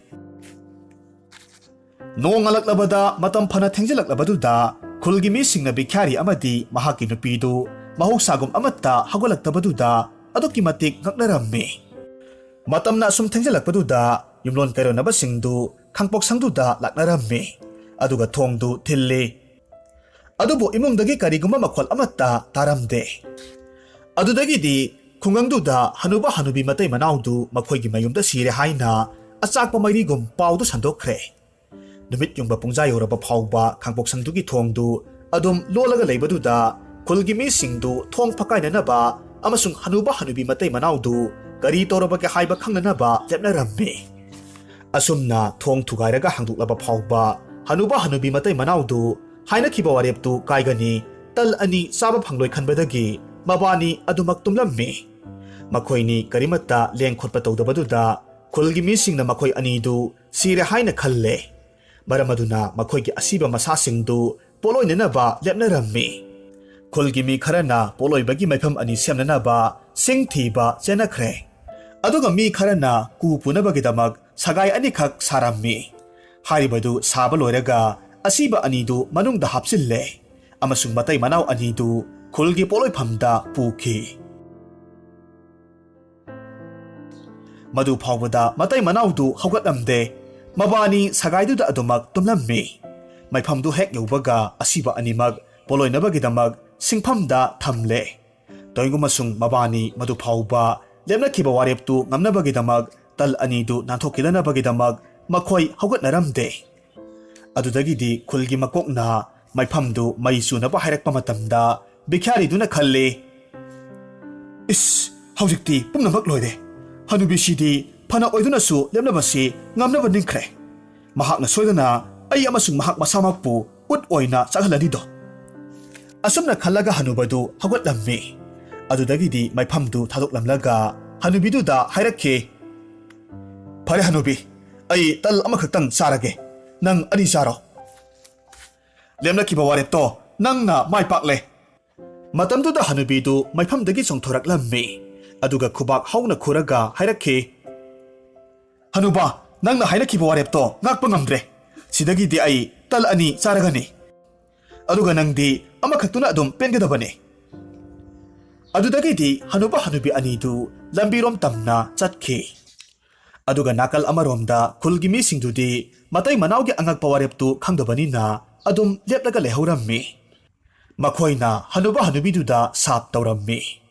ꯅꯣꯡꯉꯥꯜꯂꯛꯂꯕꯗ ꯃꯇꯝ ꯐꯅ ꯊꯦꯡꯖꯤꯜꯂꯛꯂꯕꯗꯨꯗ ꯈꯨꯜꯒꯤ ꯃꯤꯁꯤꯡꯅ ꯕꯤꯈ꯭ꯌꯥꯔꯤ ꯑꯃꯗꯤ ꯃꯍꯥꯛꯀꯤ ꯅꯨꯄꯤꯗꯨ ꯃꯍꯧꯁꯥꯒꯨꯝ ꯑꯃꯠꯇ ꯍꯧꯒꯠꯂꯛꯇꯕꯗꯨꯗ ꯑꯗꯨꯛꯀꯤ ꯃꯇꯤꯛ ꯉꯛꯅꯔꯝꯃꯤ꯫ ꯃꯇꯝꯅ ꯑꯁꯨꯝ ꯊꯦꯡꯖꯤꯜꯂꯛꯄꯗꯨꯗ ꯌꯨꯝꯂꯣꯟ ꯀꯩꯔꯣꯟꯅꯕꯁꯤꯡꯗꯨ ꯈꯥꯡꯄꯣꯛꯁꯪꯗꯨꯗ ꯂꯥꯛꯅꯔꯝꯃꯤ꯫ ꯑꯗꯨꯒ ꯊꯣꯡꯗꯨ ꯊꯤꯜꯂꯤ꯫ ꯑꯗꯨꯕꯨ ꯏꯃꯨꯡꯗꯒꯤ ꯀꯔꯤꯒꯨꯝꯕ ꯃꯈꯣꯜ ꯑꯃꯠꯇ ꯇꯥꯔꯝꯗꯦ꯫ ꯑꯗꯨꯗꯒꯤꯗꯤ ꯈꯨꯡꯒꯪꯗꯨꯗ ꯍꯅꯨꯕ ꯍꯅꯨꯕꯤ ꯃꯇꯩ ꯃꯅꯥꯎꯗꯨ ꯃꯈꯣꯏꯒꯤ ꯃꯌꯨꯝꯗ ꯁꯤꯔꯦ ꯍꯥꯏꯅ ꯑꯆꯥꯛꯄ ꯃꯩꯔꯤꯒꯨꯝ ꯄꯥꯎꯗꯨ ꯁꯟꯗꯣꯛꯈ꯭ꯔꯦ꯫ ꯅꯨꯃꯤꯠ ꯌꯨꯡꯕ ꯄꯨꯡꯖꯥ ꯌꯧꯔꯕ ꯐꯥꯎꯕ ꯈꯥꯡꯄꯣꯛꯁꯪꯗꯨꯒꯤ ꯊꯣꯡꯗꯨ ꯑꯗꯨꯝ ꯂꯣꯜꯂꯒ ꯂꯩꯕꯗꯨꯗ ꯈꯨꯜꯒꯤ ꯃꯤꯁꯤꯡꯗꯨ ꯊꯣꯡ ꯐꯛꯀꯥꯏꯅꯅꯕ ꯑꯃꯁꯨꯡ ꯍꯅꯨꯕ ꯍꯅꯨꯕꯤ ꯃꯇꯩ ꯃꯅꯥꯎꯗꯨ ꯀꯔꯤ ꯇꯧꯔꯕꯒꯦ ꯍꯥꯏꯕ ꯈꯪꯅꯅꯕ ꯂꯦꯞꯅꯔꯝꯃꯤ꯫ ꯑꯁꯨꯝꯅ ꯊꯣꯡ ꯊꯨꯒꯥꯏꯔꯒ ꯍꯥꯡꯗꯣꯛꯂꯕ ꯐꯥꯎꯕ ꯍꯅꯨꯕ ꯍꯅꯨꯕꯤ ꯃꯇꯩ ꯃꯅꯥꯎꯗꯨ ꯍꯥꯏꯅꯈꯤꯕ ꯋꯥꯔꯦꯞꯇꯨ ꯀꯥꯏꯒꯅꯤ, ꯇꯜ ꯑꯅꯤ ꯆꯥꯕ ꯐꯪꯂꯣꯏ ꯈꯟꯕꯗꯒꯤ ꯃꯕꯥꯅꯤ ꯑꯗꯨꯃꯛ ꯇꯨꯝꯂꯝꯃꯤ꯫ ꯃꯈꯣꯏꯅꯤ ꯀꯔꯤꯃꯠꯇ ꯂꯦꯡ ꯈꯣꯠꯄ ꯇꯧꯗꯕꯗꯨꯗ ꯈꯨꯜꯒꯤ ꯃꯤꯁꯤꯡꯅ ꯃꯈꯣꯏ ꯑꯅꯤꯗꯨ ꯁꯤꯔꯦ ꯍꯥꯏꯅ ꯈꯜꯂꯦ꯫ ꯃꯔꯝ ꯑꯗꯨꯅ ꯃꯈꯣꯏꯒꯤ ꯑꯁꯤꯕ ꯃꯁꯥꯁꯤꯡꯗꯨ ꯄꯣꯠꯂꯣꯏꯅꯅꯕ ꯂꯦꯞꯅꯔꯝꯃꯤ꯫ ꯈꯨꯜꯒꯤ ꯃꯤ ꯈꯔꯅ ꯄꯣꯠꯂꯣꯏꯕꯒꯤ ꯃꯐꯝ ꯑꯅꯤ ꯁꯦꯝꯅꯅꯕ ꯁꯤꯡ ꯊꯤꯕ ꯆꯦꯟꯅꯈ꯭ꯔꯦ꯫ ꯑꯗꯨꯒ ꯃꯤ ꯈꯔꯅ ꯀꯨ ꯄꯨꯅꯕꯒꯤꯗꯃꯛ ꯁꯒꯥꯏ ꯑꯅꯤꯈꯛ ꯁꯥꯔꯝꯃꯤ꯫ ꯍꯥꯏꯔꯤꯕꯗꯨ ꯁꯥꯕ ꯂꯣꯏꯔꯒ ꯑꯁꯤꯕ ꯑꯅꯤꯗꯨ ꯃꯅꯨꯡꯗ ꯍꯥꯞꯆꯤꯜꯂꯦ ꯑꯃꯁꯨꯡ ꯃꯇꯩ ꯃꯅꯥꯎ ꯑꯅꯤꯗꯨ ꯈꯨꯜꯒꯤ ꯄꯣꯠꯂꯣꯏꯐꯝꯗ ꯄꯨꯈꯤ꯫ ꯃꯗꯨ ꯐꯥꯎꯕꯗ ꯃꯇꯩ ꯃꯅꯥꯎꯗꯨ ꯍꯧꯒꯠꯂꯝꯗꯦ꯫ ꯃꯕꯥꯅꯤ ꯁꯒꯥꯏꯗꯨꯗ ꯑꯗꯨꯃꯛ ꯇꯨꯝꯂꯝꯃꯤ꯫ ꯃꯩꯐꯝꯗꯨ ꯍꯦꯛ ꯌꯧꯕꯒ ꯑꯁꯤꯕ ꯑꯅꯤꯃꯛ ꯄꯣꯂꯣꯏꯅꯕꯒꯤꯗꯃꯛ ꯁꯤꯡꯐꯝꯗ ꯊꯝꯂꯦ꯫ ꯇꯣꯏꯒꯨꯝ ꯑꯃꯁꯨꯡ ꯃꯕꯥꯅꯤ ꯃꯗꯨ ꯐꯥꯎꯕ ꯂꯦꯞꯅꯈꯤꯕ ꯋꯥꯔꯦꯞꯇꯨ ꯉꯝꯅꯕꯒꯤꯗꯃꯛ ꯇꯜ ꯑꯅꯤꯗꯨ ꯅꯥꯟꯊꯣꯛꯈꯤꯗꯅꯕꯒꯤꯗꯃꯛ ꯃꯈꯣꯏ ꯍꯧꯒꯠꯅꯔꯝꯗꯦ꯫ ꯑꯗꯨꯗꯒꯤꯗꯤ ꯈꯨꯜꯒꯤ ꯃꯀꯣꯛꯅ ꯃꯩꯐꯝꯗꯨ ꯃꯩ ꯆꯨꯅꯕ ꯍꯥꯏꯔꯛꯄ ꯃꯇꯝꯗ ꯕꯤꯈ꯭ꯌꯥꯔꯤꯗꯨꯅ ꯈꯜꯂꯤ, "ꯏꯁ, ꯍꯧꯖꯤꯛꯇꯤ ꯄꯨꯝꯅꯃꯛ ꯂꯣꯏꯔꯦ꯫ ꯍꯅꯨꯕꯤꯁꯤꯗꯤ ꯐꯅ ꯑꯣꯏꯗꯨꯅꯁꯨ ꯂꯦꯞꯅꯕꯁꯤ ꯉꯝꯅꯕ ꯅꯤꯡꯈ꯭ꯔꯦ꯫ ꯃꯍꯥꯛꯅ ꯁꯣꯏꯗꯅ ꯑꯩ ꯑꯃꯁꯨꯡ ꯃꯍꯥꯛ ꯃꯁꯥꯃꯛꯄꯨ ꯎꯠ ꯑꯣꯏꯅ ꯆꯥꯛꯍꯜꯂꯅꯤꯗꯣ꯫" ꯑꯁꯨꯝꯅ ꯈꯜꯂꯒ ꯍꯅꯨꯕꯗꯨ ꯍꯧꯒꯠꯂꯝꯃꯤ꯫ ꯑꯗꯨꯗꯒꯤꯗꯤ ꯃꯩꯐꯝꯗꯨ ꯊꯥꯗꯣꯛꯂꯝꯂꯒ ꯍꯅꯨꯕꯤꯗꯨꯗ ꯍꯥꯏꯔꯛꯈꯤ, "ꯐꯔꯦ ꯍꯅꯨꯕꯤ, ꯑꯩ ꯇꯜ ꯑꯃꯈꯛꯇꯪ ꯆꯥꯔꯒꯦ, ꯅꯪ ꯑꯅꯤ ꯆꯥꯔꯣ꯫ ꯂꯦꯞꯅꯈꯤꯕ ꯋꯥꯔꯦꯞꯇꯣ ꯅꯪꯅ ꯃꯥꯏ ꯄꯥꯛꯂꯦ꯫" ꯃꯇꯝꯗꯨꯗ ꯍꯅꯨꯕꯤꯗꯨ ꯃꯩꯐꯝꯗꯒꯤ ꯆꯣꯡꯊꯣꯔꯛꯂꯝꯃꯤ꯫ ꯑꯗꯨꯒ ꯈꯨꯕꯥꯛ ꯍꯧꯅ ꯈꯨꯔꯒ ꯍꯥꯏꯔꯛꯈꯤ, "ꯍꯅꯨꯕ, ꯅꯪꯅ ꯍꯥꯏꯅꯈꯤꯕ ꯋꯥꯔꯦꯞꯇꯣ ꯉꯥꯛꯄ ꯉꯝꯗ꯭ꯔꯦ꯫ ꯁꯤꯗꯒꯤꯗꯤ ꯑꯩ ꯇꯜ ꯑꯅꯤ ꯆꯥꯔꯒꯅꯤ꯫ ꯑꯗꯨꯒ ꯅꯪꯗꯤ ꯑꯃꯈꯛꯇꯨꯅ ꯑꯗꯨꯝ ꯄꯦꯟꯒꯗꯕꯅꯤ꯫" ꯑꯗꯨꯗꯒꯤꯗꯤ ꯍꯅꯨꯕ ꯍꯅꯨꯕꯤ ꯑꯅꯤꯗꯨ ꯂꯝꯕꯤꯔꯣꯝ ꯇꯝꯅ ꯆꯠꯈꯤ꯫ ꯑꯗꯨꯒ ꯅꯥꯀꯜ ꯑꯃꯔꯣꯝꯗ ꯈꯨꯜꯒꯤ ꯃꯤꯁꯤꯡꯗꯨꯗꯤ ꯃꯇꯩ ꯃꯅꯥꯎꯒꯤ ꯑꯉꯛꯄ ꯋꯥꯔꯦꯞꯇꯨ ꯈꯪꯗꯕꯅꯤꯅ ꯑꯗꯨꯝ ꯂꯦꯞꯂꯒ ꯂꯩꯍꯧꯔꯝꯃꯤ꯫ ꯃꯈꯣꯏꯅ ꯍꯅꯨꯕ ꯍꯅꯨꯕꯤꯗꯨꯗ ꯁꯥꯞ ꯇꯧꯔꯝꯃꯤ꯫